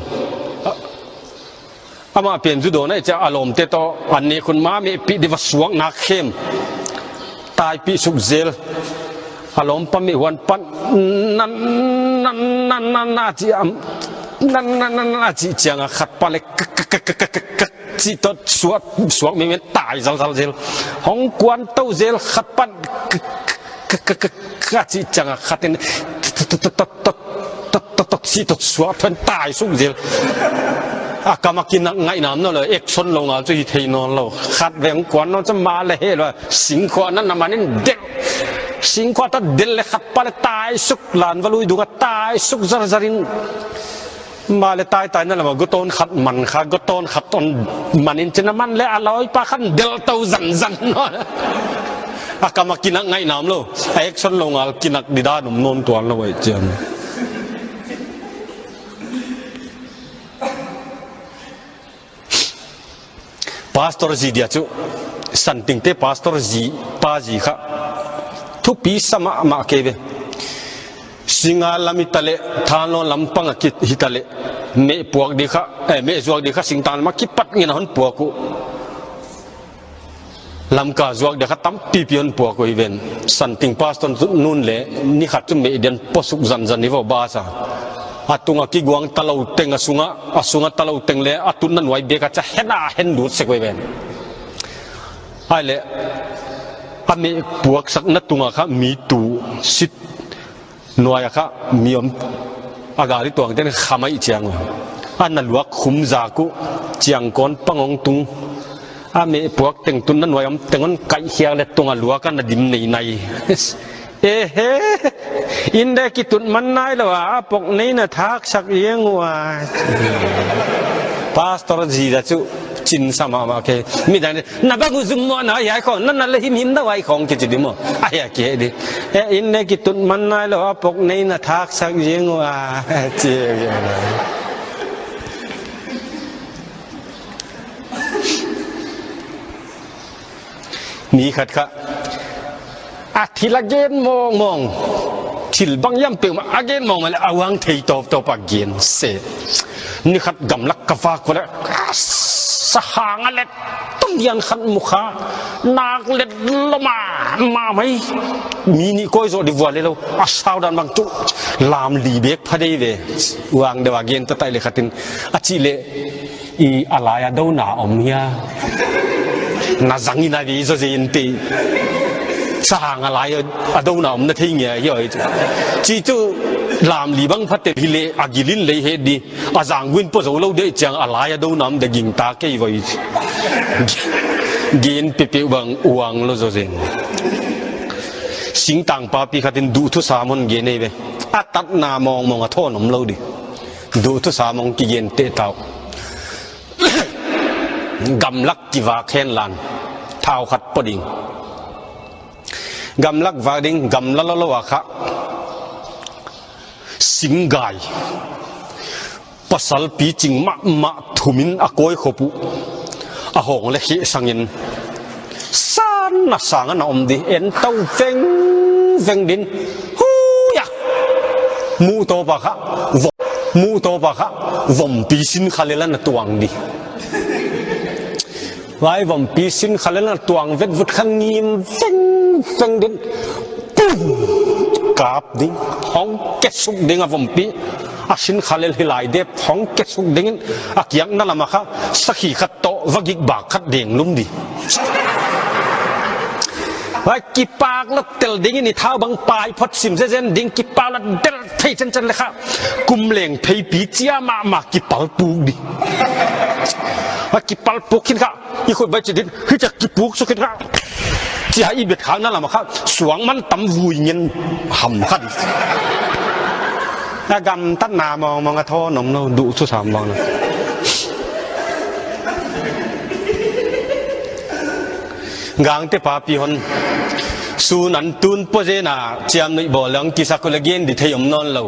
Amah pen zu dawn a i ciah a lawmte tawh an nek hun ma mehpih di va suak nak khem. Taipih suk zel. A lawmpa meh huan pan, "Nan, nan, nan, nan, nan," a cih am, "Nan, nan, nan, nan," a cih ciang a khat pa le, "Kak, kak, kak, kak, kak," cih tawh suak, suak mengmen tai zalzal zel. Hong kuan to zel khat pan, "K, k, k, k, k," a cih ciang a khat in, "Tot, tot, tot, tot, tot, tot," cih tawh suak thuan tai suk zel. A kam a kinak ngaih nam nawn lo, action lo ngal cu hi thei nawn lo. Khat veng kuan nawn cu mah le he lo, singkhuah nan na man in delh. Singkhuah tawh delh le khat pa le tai suk, lan va lui dung a tai suk zarzar in. Mah le taitai na lam a gutawn khat man kha, gutawn khat on man in cin a man le a lawipa khan delh to zanzan. A kam a kinak ngaih nam lo, a action lo ngal kinak dida num nawn tuan lo aih cian. Pastor zi dia cu, Santingte pastor zi, pa zi kha thupi sa mahmah kei ve. Singa lam hi ta leh, Thanlon lampang a kit hi ta leh, meh puak di kha, eh, meh zuak di kha singtang lam a kipat ngen a hon puak uh. Lamka zuak dia kha tampipi hon puak uh hi ven. Santing pastor nun le ni khat cu meh dian puasuk zanzan hi vo basa. A tungah kiguang ta lo teng, a sungah, a sungah ta lo teng le a tutna nuai bek a ca hen a hen lut sek uh hi ven. Ai le a meh puaksak na tungah kha mi tu sit nuai a kha mi om a gari tuang ten kham aih ciang uh. A na luak khum zak uh, ciangkawn pang hong tung. A meh puak teng tun na nuai om teng hon kaihkhiak le tung a luak a na dim nei nai. Ehe, inn le kitut man nai lo a, a pok nei na thaksak ieng uh a. Pastor zi da cu cin sa mahmah kei. Midang na bang uh zum maw na hiai khawng, na na le himhim na huai khawng kici di maw? A hia kihei di. E, inn le kitut man nai lo a, pok nei na thaksak zing uh a, ci. Mi khat kha a thil a gen mawngmawng, thil bang hiam peuhmah a gen mawngmawng le a huang thei tawptawp a gen se. Ni khat gamlak ka vak uh le, sahang a let tum dian khat mu kha, nak let lo mahmah mai. Mi nih kawi zawh di vua le lo, a sau dan bang cu lamli bek pha dei ve. Huang deuh a gen ta taih le khat in a cih leh, i a lai a do na om hia? Na zang in a vei zaw zei in te. Sahang a lai a do na om na thei ngia hi aw. Ci cu lamli bang pha tel hi leh a gilin lei he di. A zangguin pua zo lo deh ciang a lai a do na om de ging ta kei voi. Gen pepeuh bang uang lo zaw zen. Singtang papi khat in duh thu sam hon gen ei ve. A tatna mawngmawng a thawn om lo di. Duh thu sam hong kigen teh tau. Gamlak kivak hen lan, thau khat pua ding. Gamlak vak ding, gamla lolo a kha singgai, pasal picing mahmah thumin a kawi khop uh a hawng le kheh sangin san na sang a na om di, en to vengveng din. Huya! Muh tawpa kha vom, muh tawpa kha vompi sin kha le la na tuang di. Vai vompi sin kha le la na tuang vetvut kha ngim vengveng din. Pum! Kap ding, hong kesuk ding a vompi. A sin kha le hilai dep hong kesuk dingin a kiakna lama kha sakhi khat tawh vagik bak khat deng lum di. Vai kipak la tel dingin i thau bang pai phot sim zezen ding, kipak la del thei cencen le kha kum leng pheipi cia mahmah kipal puk di. Vai kipal puk khin kha i khut bai ci din, hi ciak kipuk suk khin kha cia i bet khakna lama kha suang man tam vui ngen ham kha di. A gamtatna mawngmawng a thaw nom lo, duh cu sam bang lo. Gangte papi hon sun an tun pua zen a ciamnuih bawl le hong kisak uh le gen di thei om nawn lo.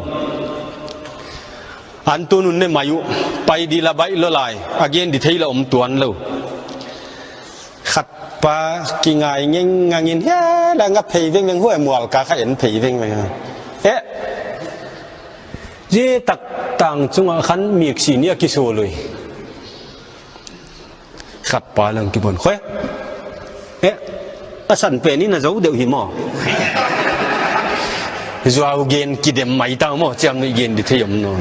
An tun un ne mai uh, pai di la baih lo lai, a gen di thei la om tuan lo. Khatpa kingai ngengngangin hia la nga phei vengveng, huai mualka kha en phei vengveng. Eh, zi tak tang cungah khan miksi nih a kisual ui. Khatpa lang kibon khoi. Eh, a san pen in a zo deuh hi maw? Zuau gen kidem mai tau maw, ciamnuih gen di thei om nawn.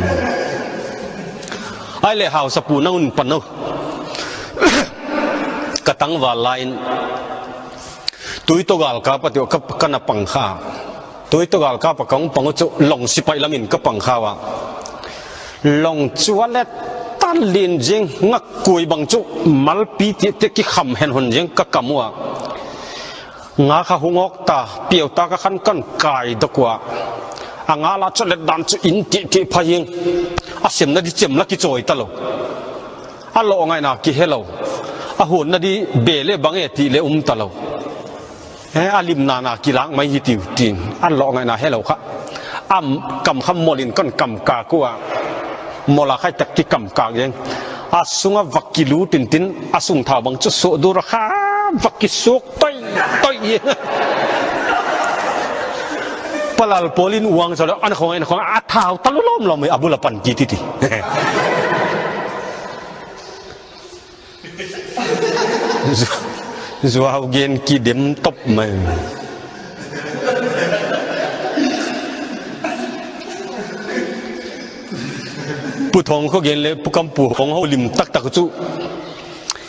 Ai le hausa pu nang un pan no. Ka tangval lai-in tui tawh galkap a teuh ka, ka na pang kha. Tui tawh galkap a ka hong pang uh cu long sipaih lamin ka pang kha uh a, long cual le tan lin zing, ngakkui bang cu malpi tihte kikham henhon zing ka kam uh a, nga kha hung awk ta, piauta ka khan kan kai dok uh a, a nga la cu letdan cu in tihtih pha hing, a semna di cem la kicawi ta lo. A lawh ngaihna kihe lo, a huanna di be le bang e tih le um ta lo. Eh, a limnana kilak mai hi tiu tin a lawh ngaihna he lo kha. A kam kha molin kan kamkak uh a, mola khai tak kikamkak ding. A sungah vak kilu tintin a sungthau bang cu suah dur a kha vak kisuak toih toih. Palal pawlin uang sa lo an khong en khong a thau talu lawmlawm a bula pan kiti ti. Zu-, zuau gen kidem top mai. Pu Thawng Khua Gen le Pu Kam Pu hong ho lim taktak cu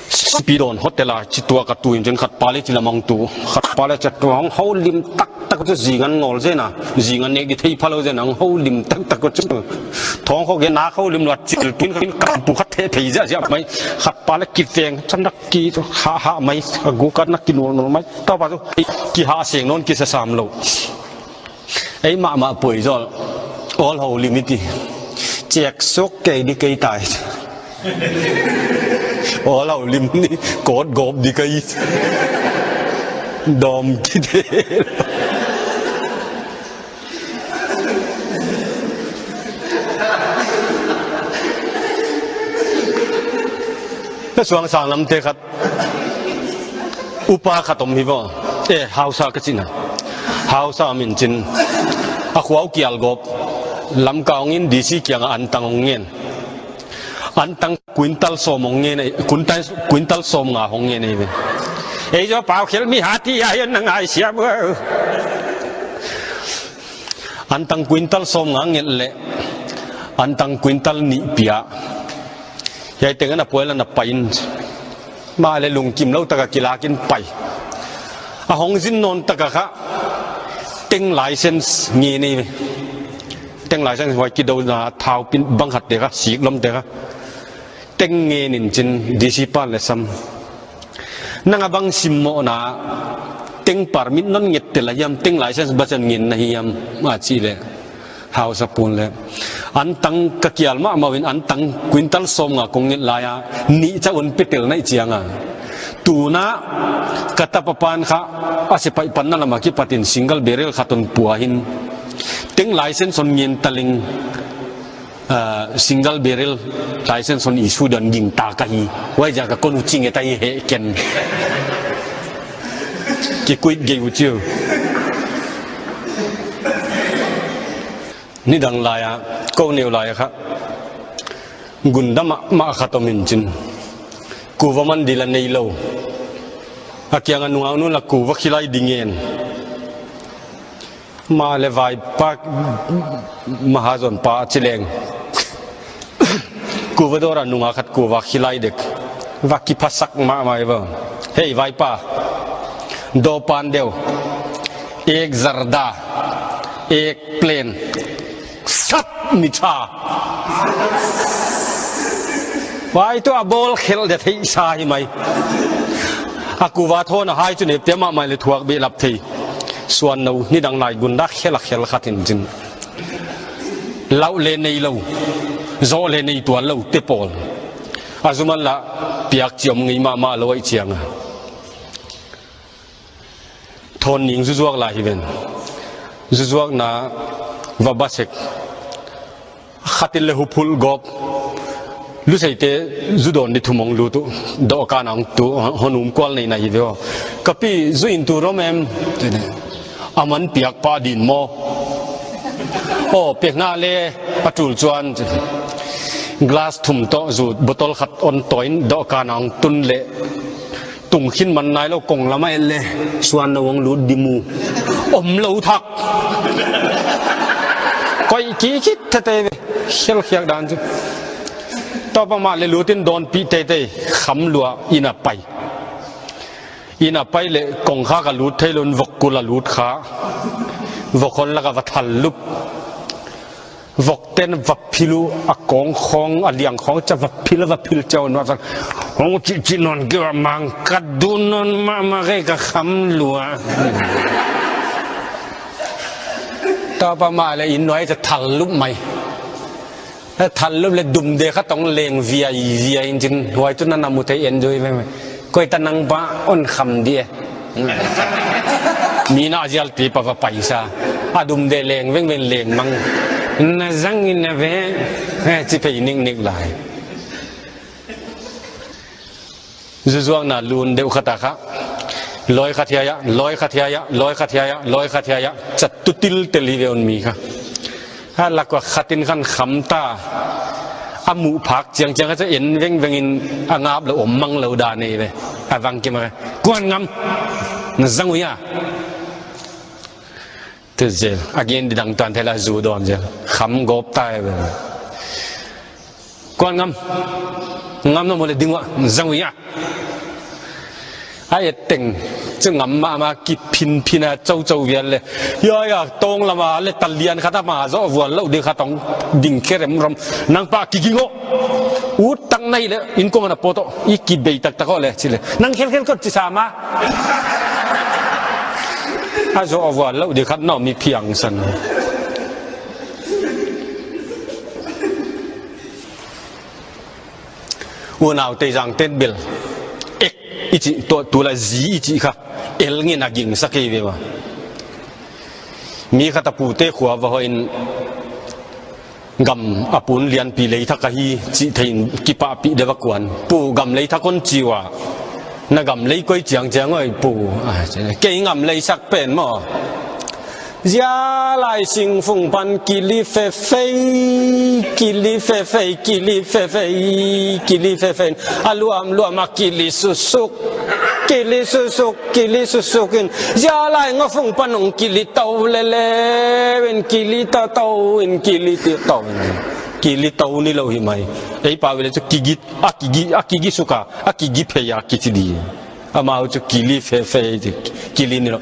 sipi dawn hotel a ci tuak a tu in cun khat pa le ci lamang tu, khat pa le ci tuak hong ho lim tak tak cu zingan ngawl zena, zingan nek di thei pha lo zena, ang ho lim tak tak cu. Thawng Khua Gen nak ho lim luat cil tun khin Kam Pu khat theh phei ziahziah mai. Khat pa le kiveng can nak ki hahah mai, a guk a nak kinualnual mai. Tawpa cu kihah seng nawn kisasam lo. Ei mahmah puai zawl. Awl ho lim i ti. Cek suk kei di kei tai. Awl ho lim ni kawt gawp di kei. Dawm kite. Ka suang sang lamte khat upa khat om hi vaw. Eh, hausa ka cina. Hausa min cin a khua uh kial gawp. Lamka hong in D C kiangah antang hong ngen. Antang quintal sawm hong ngen ei, quintal, quintal sawm nga hong ngen ei ve. Ei zaw pau khel mi hati a hian na ngai siam uh. Antang quintal sawm nga nget leh antang quintal nih pia. Hiai tengah na puai la na pai in. Mah le lungkim lo taka kilakin pai. A hong zin nawn taka kha teng license nge nei ve. Teng license huai kidona thau pin bang khat te kha, sik lom te kha. Teng ngen in cin D C pan le sam. Nang a bang simmawhna teng permit non nget tel a hiam, teng license bachan ngen na hiam a cih leh. Thau sapun le antang ka kial mahmah in antang quintal sawm nga kong nget lai-a nih ca un petel naih cianga, tuna ka tapa pan kha a sipaih panna lama kipatin single barrel khat un pua hin teng license on ngen taling, ah, single barrel license on issue dan ging ta ka hi. Huai zia ka kon uh cing e ta hi heh ken. Kikuit gei uh ciu. Nidang lai-a ko neu lai-a kha gunda mahmah khat om in cin, kuva man dil a nei lo. A kianga nungak nun la kuva khilai ding ngen. Mah le vaipa, mahazon pa a ci leng, kuva dawra nungak khat kuva khilai dek. Va kiphasak mahmah i va. Hei vaipa, dawpan deuh, ek zarda, ek plane, sat mi tha. Vai tu a bawl khelh de theihsa hi mai. A kuva thawn a hai cu nepte mahmah le thuak behlap thei. Suan no nidang lai gunda khel a khel khat in cin, lauh le nei lo, zawh le nei tuan lo te pawl a zuman lah piak ci om ngei mahmah lo aih cianga. Thawn ning zuzuak lai hi ven. Zuzuakna va ba sek. Khatin le huphulh gawp. Luseite zu dawn di thum hong lut uh. Dawhkan a hong tu, hon um kual nei na hi ve aw. Ka pi zu in tu rom em? A man piak pah din maw? Aw, pek hna le a tul cuan. Glass thum tawh zu bottle khat on tawi in dawhkan a hong tun leh tung khin man nai lo, kong lamah et le suan no hong lut di mu. Om lo thak. Koih kik khit thete ve. Khialkhiak dan cu. Tawpah mah le lutin dawnpih teitei. Kham lua inn a pai. Inn a pai le kongkhak a lut thei lo in vok kul a lut kha. Vok hon lak a va thal lup. Vokten va phil uh, a kawng khawng, a liang khawng ca va phil, va phil ciau nuah cang. Hong cihcih nawn kei uh a mang ka duh nawn mahmah kei ka kham lua. Tapa mah le inn nuai ca thal lup mai. Thal lup le dumde kha tong leng viai viai in cin huai tu na na mu thei en zui ve mai. Koi ta nang pa on kham di e. Mi na zial ti pa va paisa. A dum de leng veng veng leng mang. Na zang in na ve. He, ci pei nik nik lai. Zuzuak na lun deuh khat a kha. Loi khat hiai ah, loi khat hiai ah, loi khat hiai ah, loi khat hiai ah. Cat tu til tel hi ve un mi kha. A lak ah khatin khan kham ta. A muh phak ciangciang kha ca en vengveng in a ngap lo om mang lo dan ei ve. A vang kim a ve. Kuan ngam. Na zang uh hia? Tu zel. A gen didang tuan thei la zu dawn zel. Kham gawp ta ei ve. Kuan ngam. Ngam na mu le ding uh a. Na zang uh hia? A et teng cu ngam mahmah kiphinphin a coco vial le. Hiai a tawng lama le talian khat a ma zawh vual loh ding khat hong ding khe remrom. Nang pah kiging aw. Ut tak na hih le innkuang a na pawt aw. I kibei taktak aw le ci le. Nang khelkhel kot ci sa ma. A zawh vual loh ding khat na om i phiangsan. Unau teizang ten bel ek i cih tuah tu la zi i cih kha el ngin a gingsak ei ve ua. Mi khat a pute khua va hawh in gam a pun lianpi leithak ahi cih thei in kipahpih deuh a kuan. Pu gam leithak on ci ua. Na gam lei koi ciangciang oi pu. Kei ngam leisak pen maw. Zia lai singfung pan kili fefei, kili fefei, kili fefei, kili fefei. A luam luam a kili susuk, kili susuk, kili susuk in. Zia lai ngafung pan hong kili to lele in, kili to to in, kili to to in. Kili to ni lo hi mai. Ei pau le cu kigi, a kigi, a kigi suka, a kigi phei a kici di. Amau cu kili fefei ci, kili ni lo.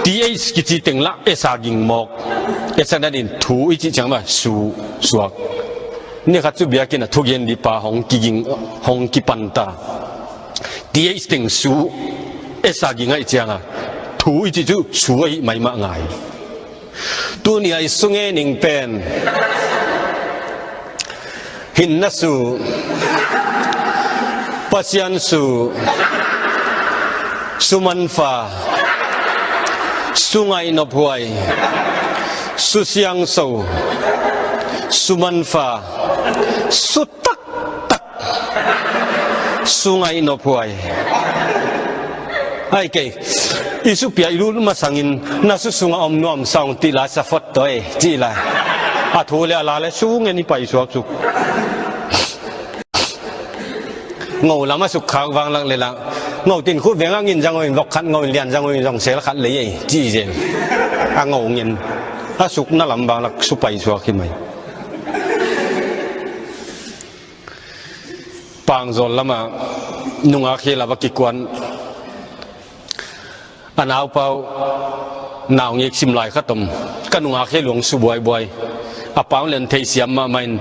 Th kici teng lah S a ging mawk. S a natin thu i cih ciang mah su, suak. Ni khat cu biakinn a thugen dih pa hong kiging, hong kipanta. Th teng su, S a ging aih cianga. Thu i cih cu su aih mai mah ngai. Tu Tuni a i sunge ning pen: Hinna Su, Pasian Su, Su Manfa, Su Ngaih Nophuai, Su Siangso, Su Manfa, Su Taktak, Su Ngaih Nophuai. Ai kei, i supia i lut masangin na su sungah om nuam sa ung, ti la sa phot toi, ci la. A thu le a la le su ngen i paisuak suk. Ngo lam a suk khak vanglak le la, ngo tin khut veng a ngin zang oi, vok khat ngo in lian zang oi, zong sel khat lei ei, ci zel. A ngo ngen a sukna lam vanglak su paisuak hi mai. Pangzawl lamah nungak hi la va kikuan. A naupa uh naungek sim lai khat om. Ka nungak hi luang su buaibuai. A pa uh len theisiam mahmah in,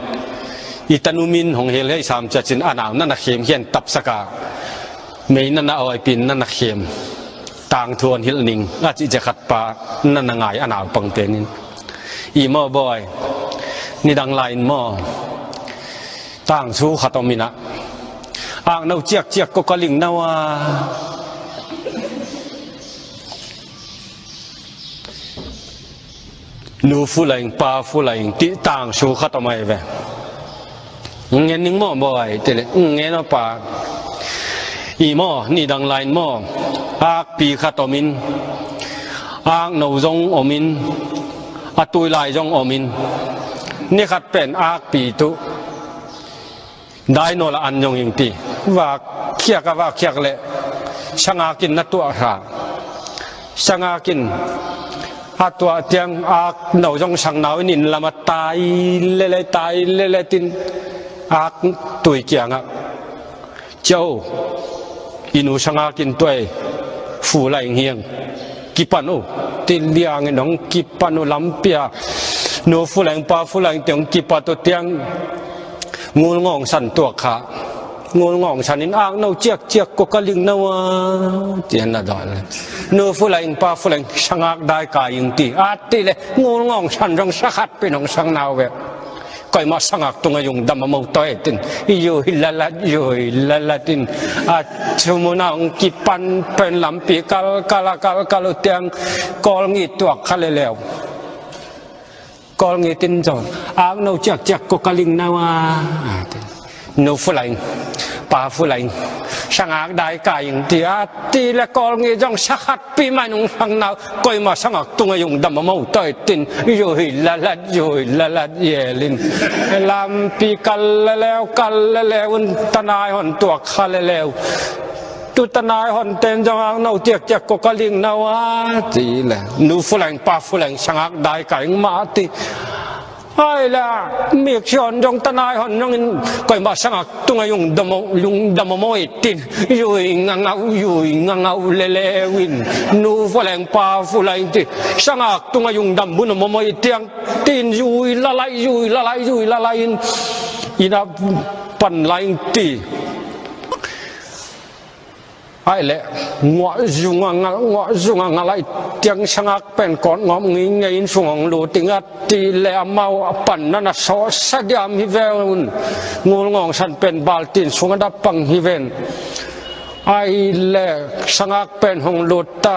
i tanu min hong hel hei sam ciat cin a nau na na khem hian tapsak a, mei na na awipin na na khem. Tangthu hon hilh ning a cih ciah khat pa na na ngai a naupang tenin, i maw bawi, nidang lai in maw, tangthu khat om in ah, akno ciakciak ko ka ling nau a, nu fu laing pa fu laing tih tangthu khat om ai ve. Ngen ning maw bawi, ti le ngen aw pa. I maw, nidang lai in maw, akpi khat om in, akno zong om in, a tui lai zong om in, ni khat pen akpi tuh dainawl a an zong ing ti. Vak khiak a vak khiak le sangak in na tuah hra. Sangak in a tuah tiang akno zong sangnau in inn lamah tai lele tai lele tin, ak tui kiangah, "Cia o, i nu sangak in tuah ei, fu laing hiang, kipan o," ti liangin hong kipan uh lampi a, nu fu laing pa fu laing ti hong kipat uh tiang, Ngulngawng san tuak kha. Ngulngawng san in, "Akno ciakciak ko ka ling nau a," tian na dawn le, "Nu fu laing pa fu laing sangak dai kai ing," ti a ti le, Ngulngawng san zong sa khat pi nong sang nau ve. "Koimah sangak tungah zong dam a mo toi," tin, yui lalat yui lalat in, a thumun a hong kipan pen lampi kalkal a kalkal uh tiang, Kawlngit tuak kha leleu. Kawlngit in zong, "Akno ciakciak ko ka ling nau a," a ti. "Nu fu laing pa fu laing sangak dai kai ing," ti a ti le, Kawlngit zong sa khat pi mai nong sang nau, "Koimah sangak tungah zong dam a mo toi," tin, yui lalat yui lalat yel in, lampi kal leleu kal leleu un tanai hon tuak kha leleu. Tu tanai hon ten zong, "Akno ciakciak ko ka ling nau a," ti le, "Nu fu laing pa fu laing sangak dai kai ing mah," ti. Ai la, mik si hon zong tanai hon zong in, "Koimah sangak tungah zong dam a mo, zong dam a mo ei," tin, yui ngangau yui ngangau leleu in, "Nu fu laing pa fu laing," ti, "Sangak tungah zong dam bun a mo mo ei," tiang, tin, yui lalai yui lalai yui lalai in, inn a pan lai ing ti. Ai le, nguah zung a ngal, nguah zung a ngal ai tiang, sangak pen kawt ngawm ngeingei in sung hong lut ing a ti le, amau a pan na na sawhsa diam hi ve un. Ngulngawng san pen baltin sung a dap pang hi ven. Ai le, sangak pen hong lut ta,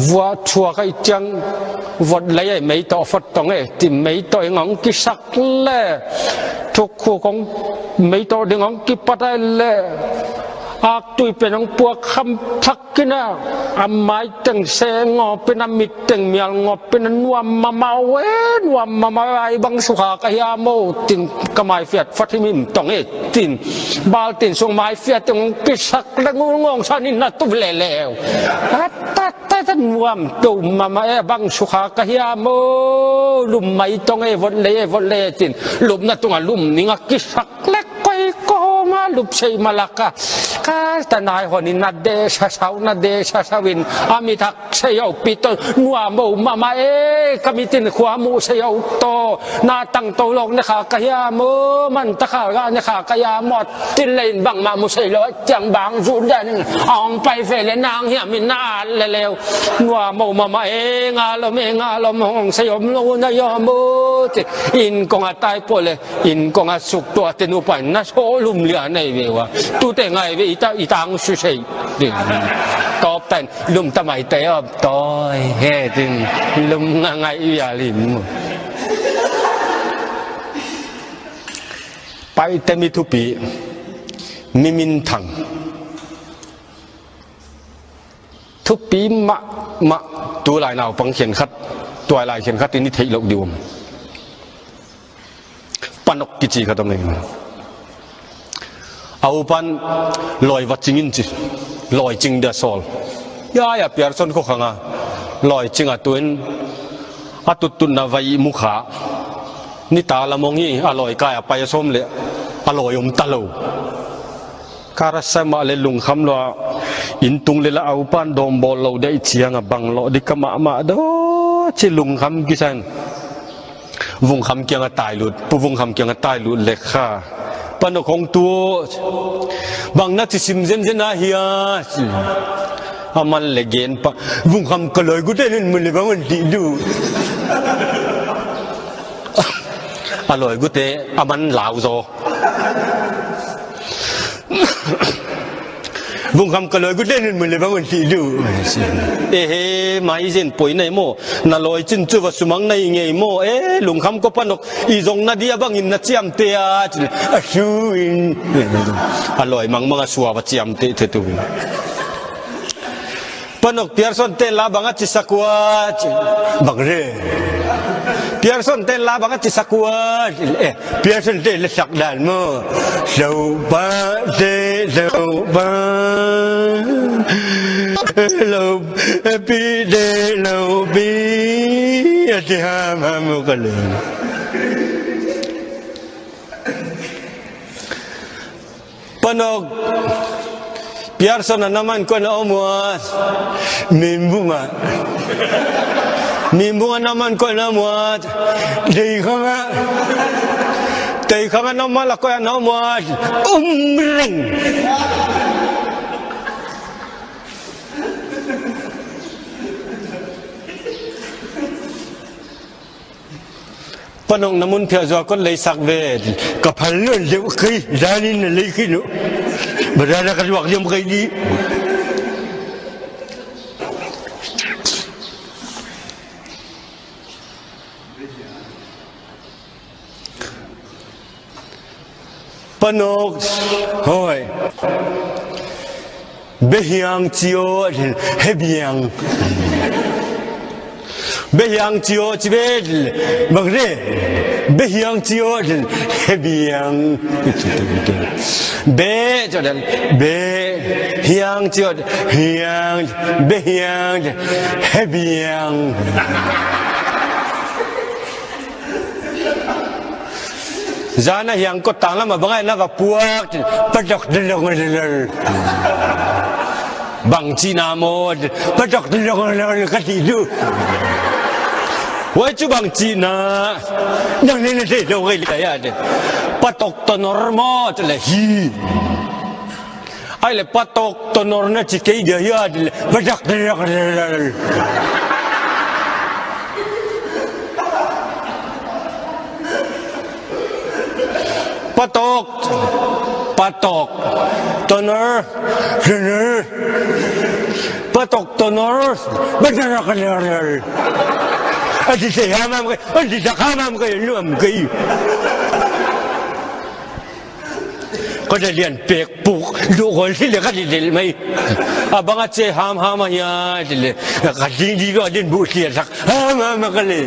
vuah thuak ai tiang, vot lei ai mei tawh fot tong e ti, mei tawh ing hong kisak le, thukkhu kong mei tawh ding hong kipat ai le, aktui pen hong puak kham thak in a, a mai teng se ngawp in a, mit teng mial ngawp in a, "Nuam mamau e, nuam mamau e, ai bang sukha ka hiam o," tin, ka mai fiat fat himhim tong e tin, baltin sung mai fiat teng hong kisak le, Ngulngawng san in na tup leleu. "Atat, tat, tat, nuam to mama e, bang sukha ka hiam o, lum mai tong e, vot lei e, vot lei e," tin, lupna tungah lum ning a kisak le, koi kawma lup sei malaka. Ka tanai hon in na de sasau, na de sasau in a mit hak sei au pi to, nua mo mama e, ka mit in khua mu sei au to, na tang to lok ne kha ka hia mo, man ta kha ga ne kha ka hia mo, tin le in bang ma mu sei lo, tiang bang zu dan in, ong pai fe le nang hiam in na at le leu, nua mo mama e, nga lom e, nga lom, ong sei om lo na ya mo, ti in kong a tai po le, in kong a suk tua te nu pa in na so lum lia nei ve wa. Tu te ngai ve i ta, i tang su sei. Top ten lum ta mai te op toi. He tin lum nga ngai i a lim. Pai te mi thupi. Mi min thang. Thupi mahmah, tu lai naupang khian khat, tuai lai khian khat in i theih loh dih om. Panok kici khat om ei. A upan lawi va cing in ci, lawi cing dia sawl. Ya, ya, Pearson khua khang a lawi cing a tu in a tuttutna vai i mu kha. Ni ta lam ong hi, a lawi kai a pai a sawm le a lawi om ta lo. Karasa mah le lungkham lua, inn tung le la a upan dawm bawl lo dei ciang a bang lawh dih ka mahmah daw ci lungkham kisan. Vungkham kiang a tai lut, Pu Vungkham kiang a tai lut le kha. Panok hong tu, bang na ci sim zenzen a hia ci. A man le gen pa, Vungkham ka lawi gute nun mun le bang on ti du. A lawi gute a man lau zaw. Vungkham ka lawi gute nun mun le bang un ti du. E he, mai zen poi nei maw. Na lawi cin cu va sumang nei ngei maw. E, lungkham ko Panok i zong na dia bangin na ciamte a cin. A su in. A lawi mangmang a sua va ciamte te tu. Panok Pearson ten la bang a ci sak ua ci. Bang re. Pearson ten la bang a ci sak ua ci. Eh, Pearson ten la sak dan maw. Lo pa te lo pa. Lo pi te lo pi. A ci ha ma mu ka le. Panok Pearson a na man koi na om ua. Mimbung a. Mimbung a na man koi na om ua. Teikhang a. Teikhang a na om a la koi a na om ua. Um ring. Panok na mun phiah zua kot leisak ve. Ka phal luan deuh kei, zanin na lei khin uh. Bazar ah ka zuak diam kei dih. Panok, hoi. Behiang cio, hebiang. Behiang cio, ci be, bang re. Behiang cio, hebiang. Be, cio dan. Be, hiang cio, hiang. Behiang, hebiang. Zan a hiang kawt tanglam a bang a na va puak, patok lelong lelong. Bang cihna maw, patok lelong lelong ka ti duh. Huai cu bang cihna, nang le na thei lo kei le ya de. Patok tonor maw, le hi. Ai le patok tonor na ci kei dia hia di le, patok tonor. Patok, patok tonor, tonor. Patok tonor, patok tonor. A di se hamam kei, a di se hamam kei, luam kei. Ka da lian pek puk, duh kol si le ka di del mai. A bang a ce ham ham a hia di le. Ka ding di lo a din bu si a sak. Ham ham a ka le.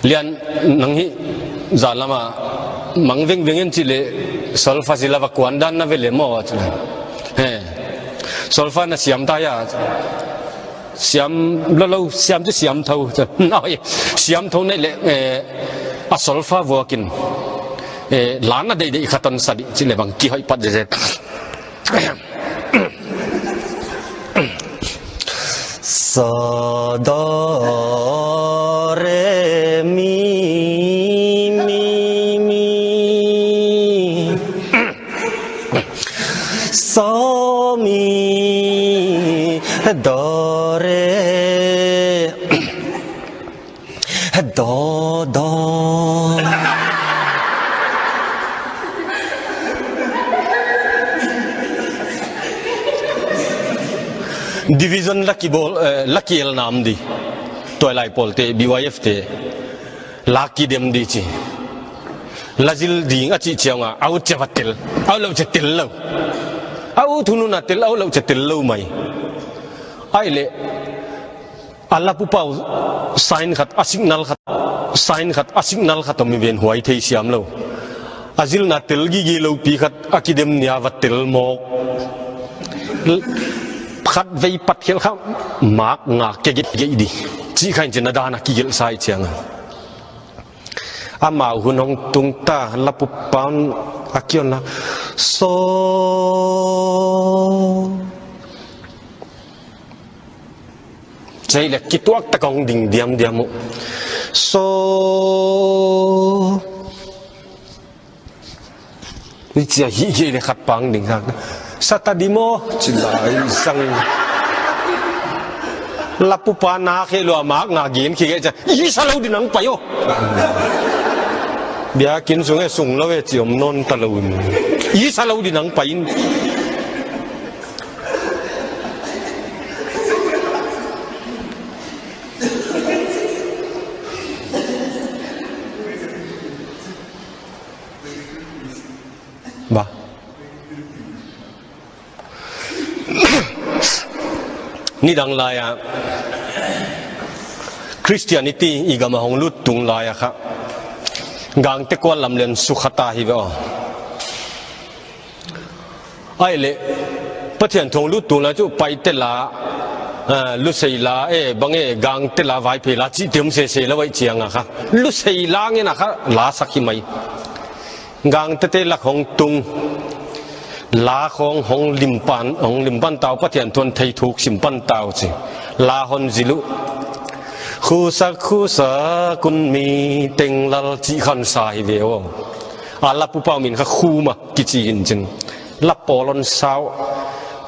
Lian nang hi zalama mang veng veng en ci le solfa si lava kuan dan na ve le maw ci le. He. Solfa na siam ta ya. Siam lo lo, siam ci siam tho. Siam tho nei le, eh, a solfa vuakin, eh, lana deidei khaton sadi ci le bang kihoih pat zezet. Sa, do, re, mi, mi, mi. Sa, mi, do, re. Do, do. Division la kibawl, eh, la kiel nam di. Tuailai pawlte, B Y F te. La kidem di ci. La zil ding a cih cianga, a ut cia va tel. A ut loh cia tel lo. A ut hunhuna tel, a ut loh cia tel lo mai. Ai le. A lapupa uh sign khat, a signal khat, sign khat, a signal khat om hi ven huai thei siam lo. A zilna tel gige lopi khat a kidem nia va tel mawk. Khat vei pat khial kha mak ngak kia geih geih di. Cih kha in cin a dan a kigelh sa ih cianga. Amau hun hong tung ta lapupa un a kion la. So. Cei le kituak tak hong ding diamdiam uh. So. Ni cia hih hih le khat pang ding sang. Sa ta di maw? Ci lai sang. Lapupa na khe lua mak nga gen khi khe cia. I sa lo di nang pai aw. Biakinn sung e sung lo e ci om nawn ta lo in. I sa lo di nang pai in. Ba. Nidang lai-a Christianity i gama hong lut tung lai-a kha gangte kual lam lian sukhata hi ve aw. Ai le Pathian thu hong lut tung lai cu Paite la, ah, Lusei la, eh, bang e, gangte la, Vaiphei la cihte om sese lo aih cianga kha Lusei la ngena kha la sak hi mai. Gangtete lak hong tung, la khawng hong limpan, hong limpan tau, Pathian thuan thei thuk simpan tau ci. La hon zil uh. Khusak, khusak, kun mi tenglal cih khan sa hi ve aw. A lapupa min kha Khuma kici in cin. La pawl hon sau.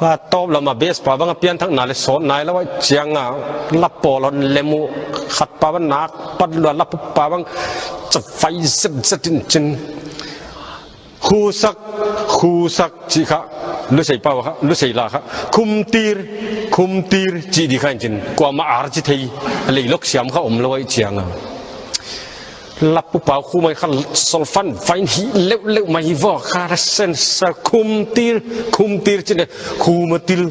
A tawp lama base pa banga pianthakna le sawt nai lo aih cianga la pawl hon lem uh. Khat pa bang nak pat lua lapupa bang cavai zetzet in cin. Khusak, khusak cih kha Lusei pau kha, Lusei la kha. Khumtir, khumtir cih di kha in cin. Kuama ar ci thei, leilok siam kha om lo aih cianga. Lapupa Khuma kha solfan vain hi leuhleuh mai hi vaw kha ra sen sa khumtir, khumtir ci le Khumatil,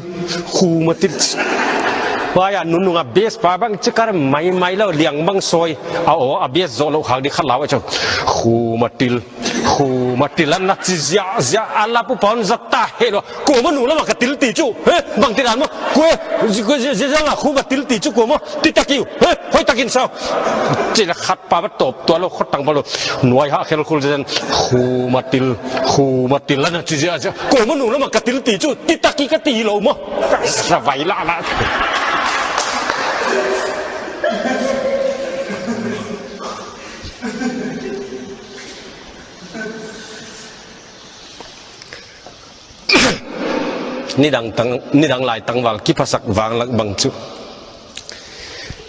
Khumatil. Vai a nununga base pa bang ci kar mai mai lo liang bang sawi. A aw a base zawh loh khak di kha lau a cau. Khumatil. Khuma tilan na ci ziahziah a lapupa hon zat ta heh lua. Kuama nung lama ka til ti cu he bang tilan maw? Kue ziazanga khuma til ti cu kuama ti tak iu he hoih takin sau. Cila khat pa va tawp tua lo khotang pa lo nuai hah khelkhul ziazan khuma til khuma tilan na ci ziahziah kuama nung lama ka til ti cu ti tak i ka ti lo maw? Ka sa vai lahlah. Nidang tang, nidang lai tangval kiphasak vanglak bang cu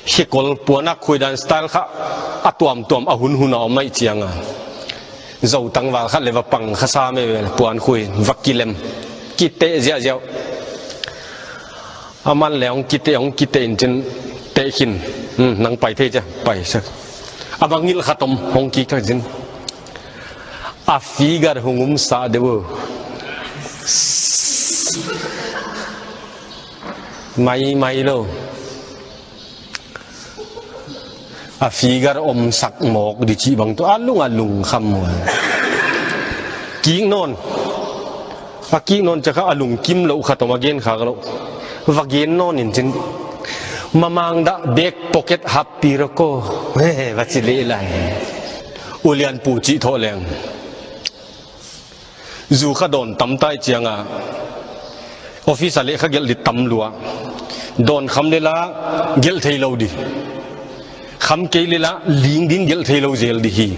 hikol puanak khuidan style kha a tuamtuam a hunhun a om aih cianga zo tangval khat le va pang kha sa mei ve puan khui va kilem kiteh ziahziah. A man le hong kiteh hong kiteh in cin teh khin. Hmm, nang pai thei cia pai cia. A bang ngilh khat om hong kik thak cin. A figure hong um sah deuh. Mai mai lo. A figure om sak mawk di cih bang tu a lung a lung kham maw. Kik nawn. A kik nawn cia kha a lungkim loh khat om a gen khak loh. Va gen nawn in cin. Mamang dah bag pocket happi roko. He, va ci leh lai. Ulian pu cih thawh leng. Zu kha dawn tam tai cianga. Office a leh kha gelh di tam lua. Dawn kham leh la gelh thei lo di. Kham kei leh la ling ding gelh thei lo zel di hi.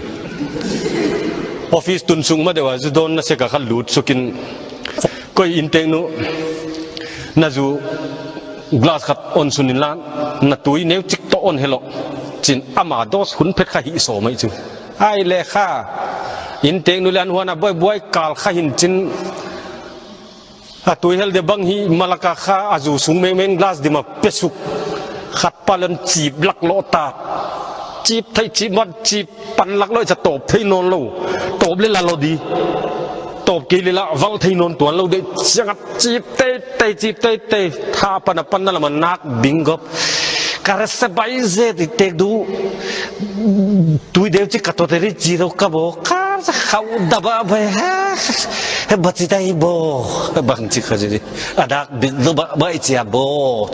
Office tun sung ma deuh a zu dawn na seka kha lut sukin. Koi innteknu na zu glass khat on sun inla na tui neu cik tawh on helo. Cin ama dos hun phet kha hih sawm ahi cu. Ai le kha. Innteknu le an huan a buaibuai kal kha hin cin. A tui hel de bang hi malaka kha a zu sung mengmeng glass dima pesuk. Khat pa lon cip lak lawh tak. Cip thei cip mat cip pan lak lawh i ca tawp thei nawn lo. Tawp le la lo di. Tawp kei le la valh thei nawn tuan lo de. Ciangat cip teitei cip teitei. Tha pan a pan na lama nak bing gop. Ka rese bai ze ti tek du. Tui deu ci ka to te ri ci do ka bo. Ka sa khau da ba bai ha. He ba ci dai bo. He bang ci ka ci di. A dak bing do ba bai ci a bo.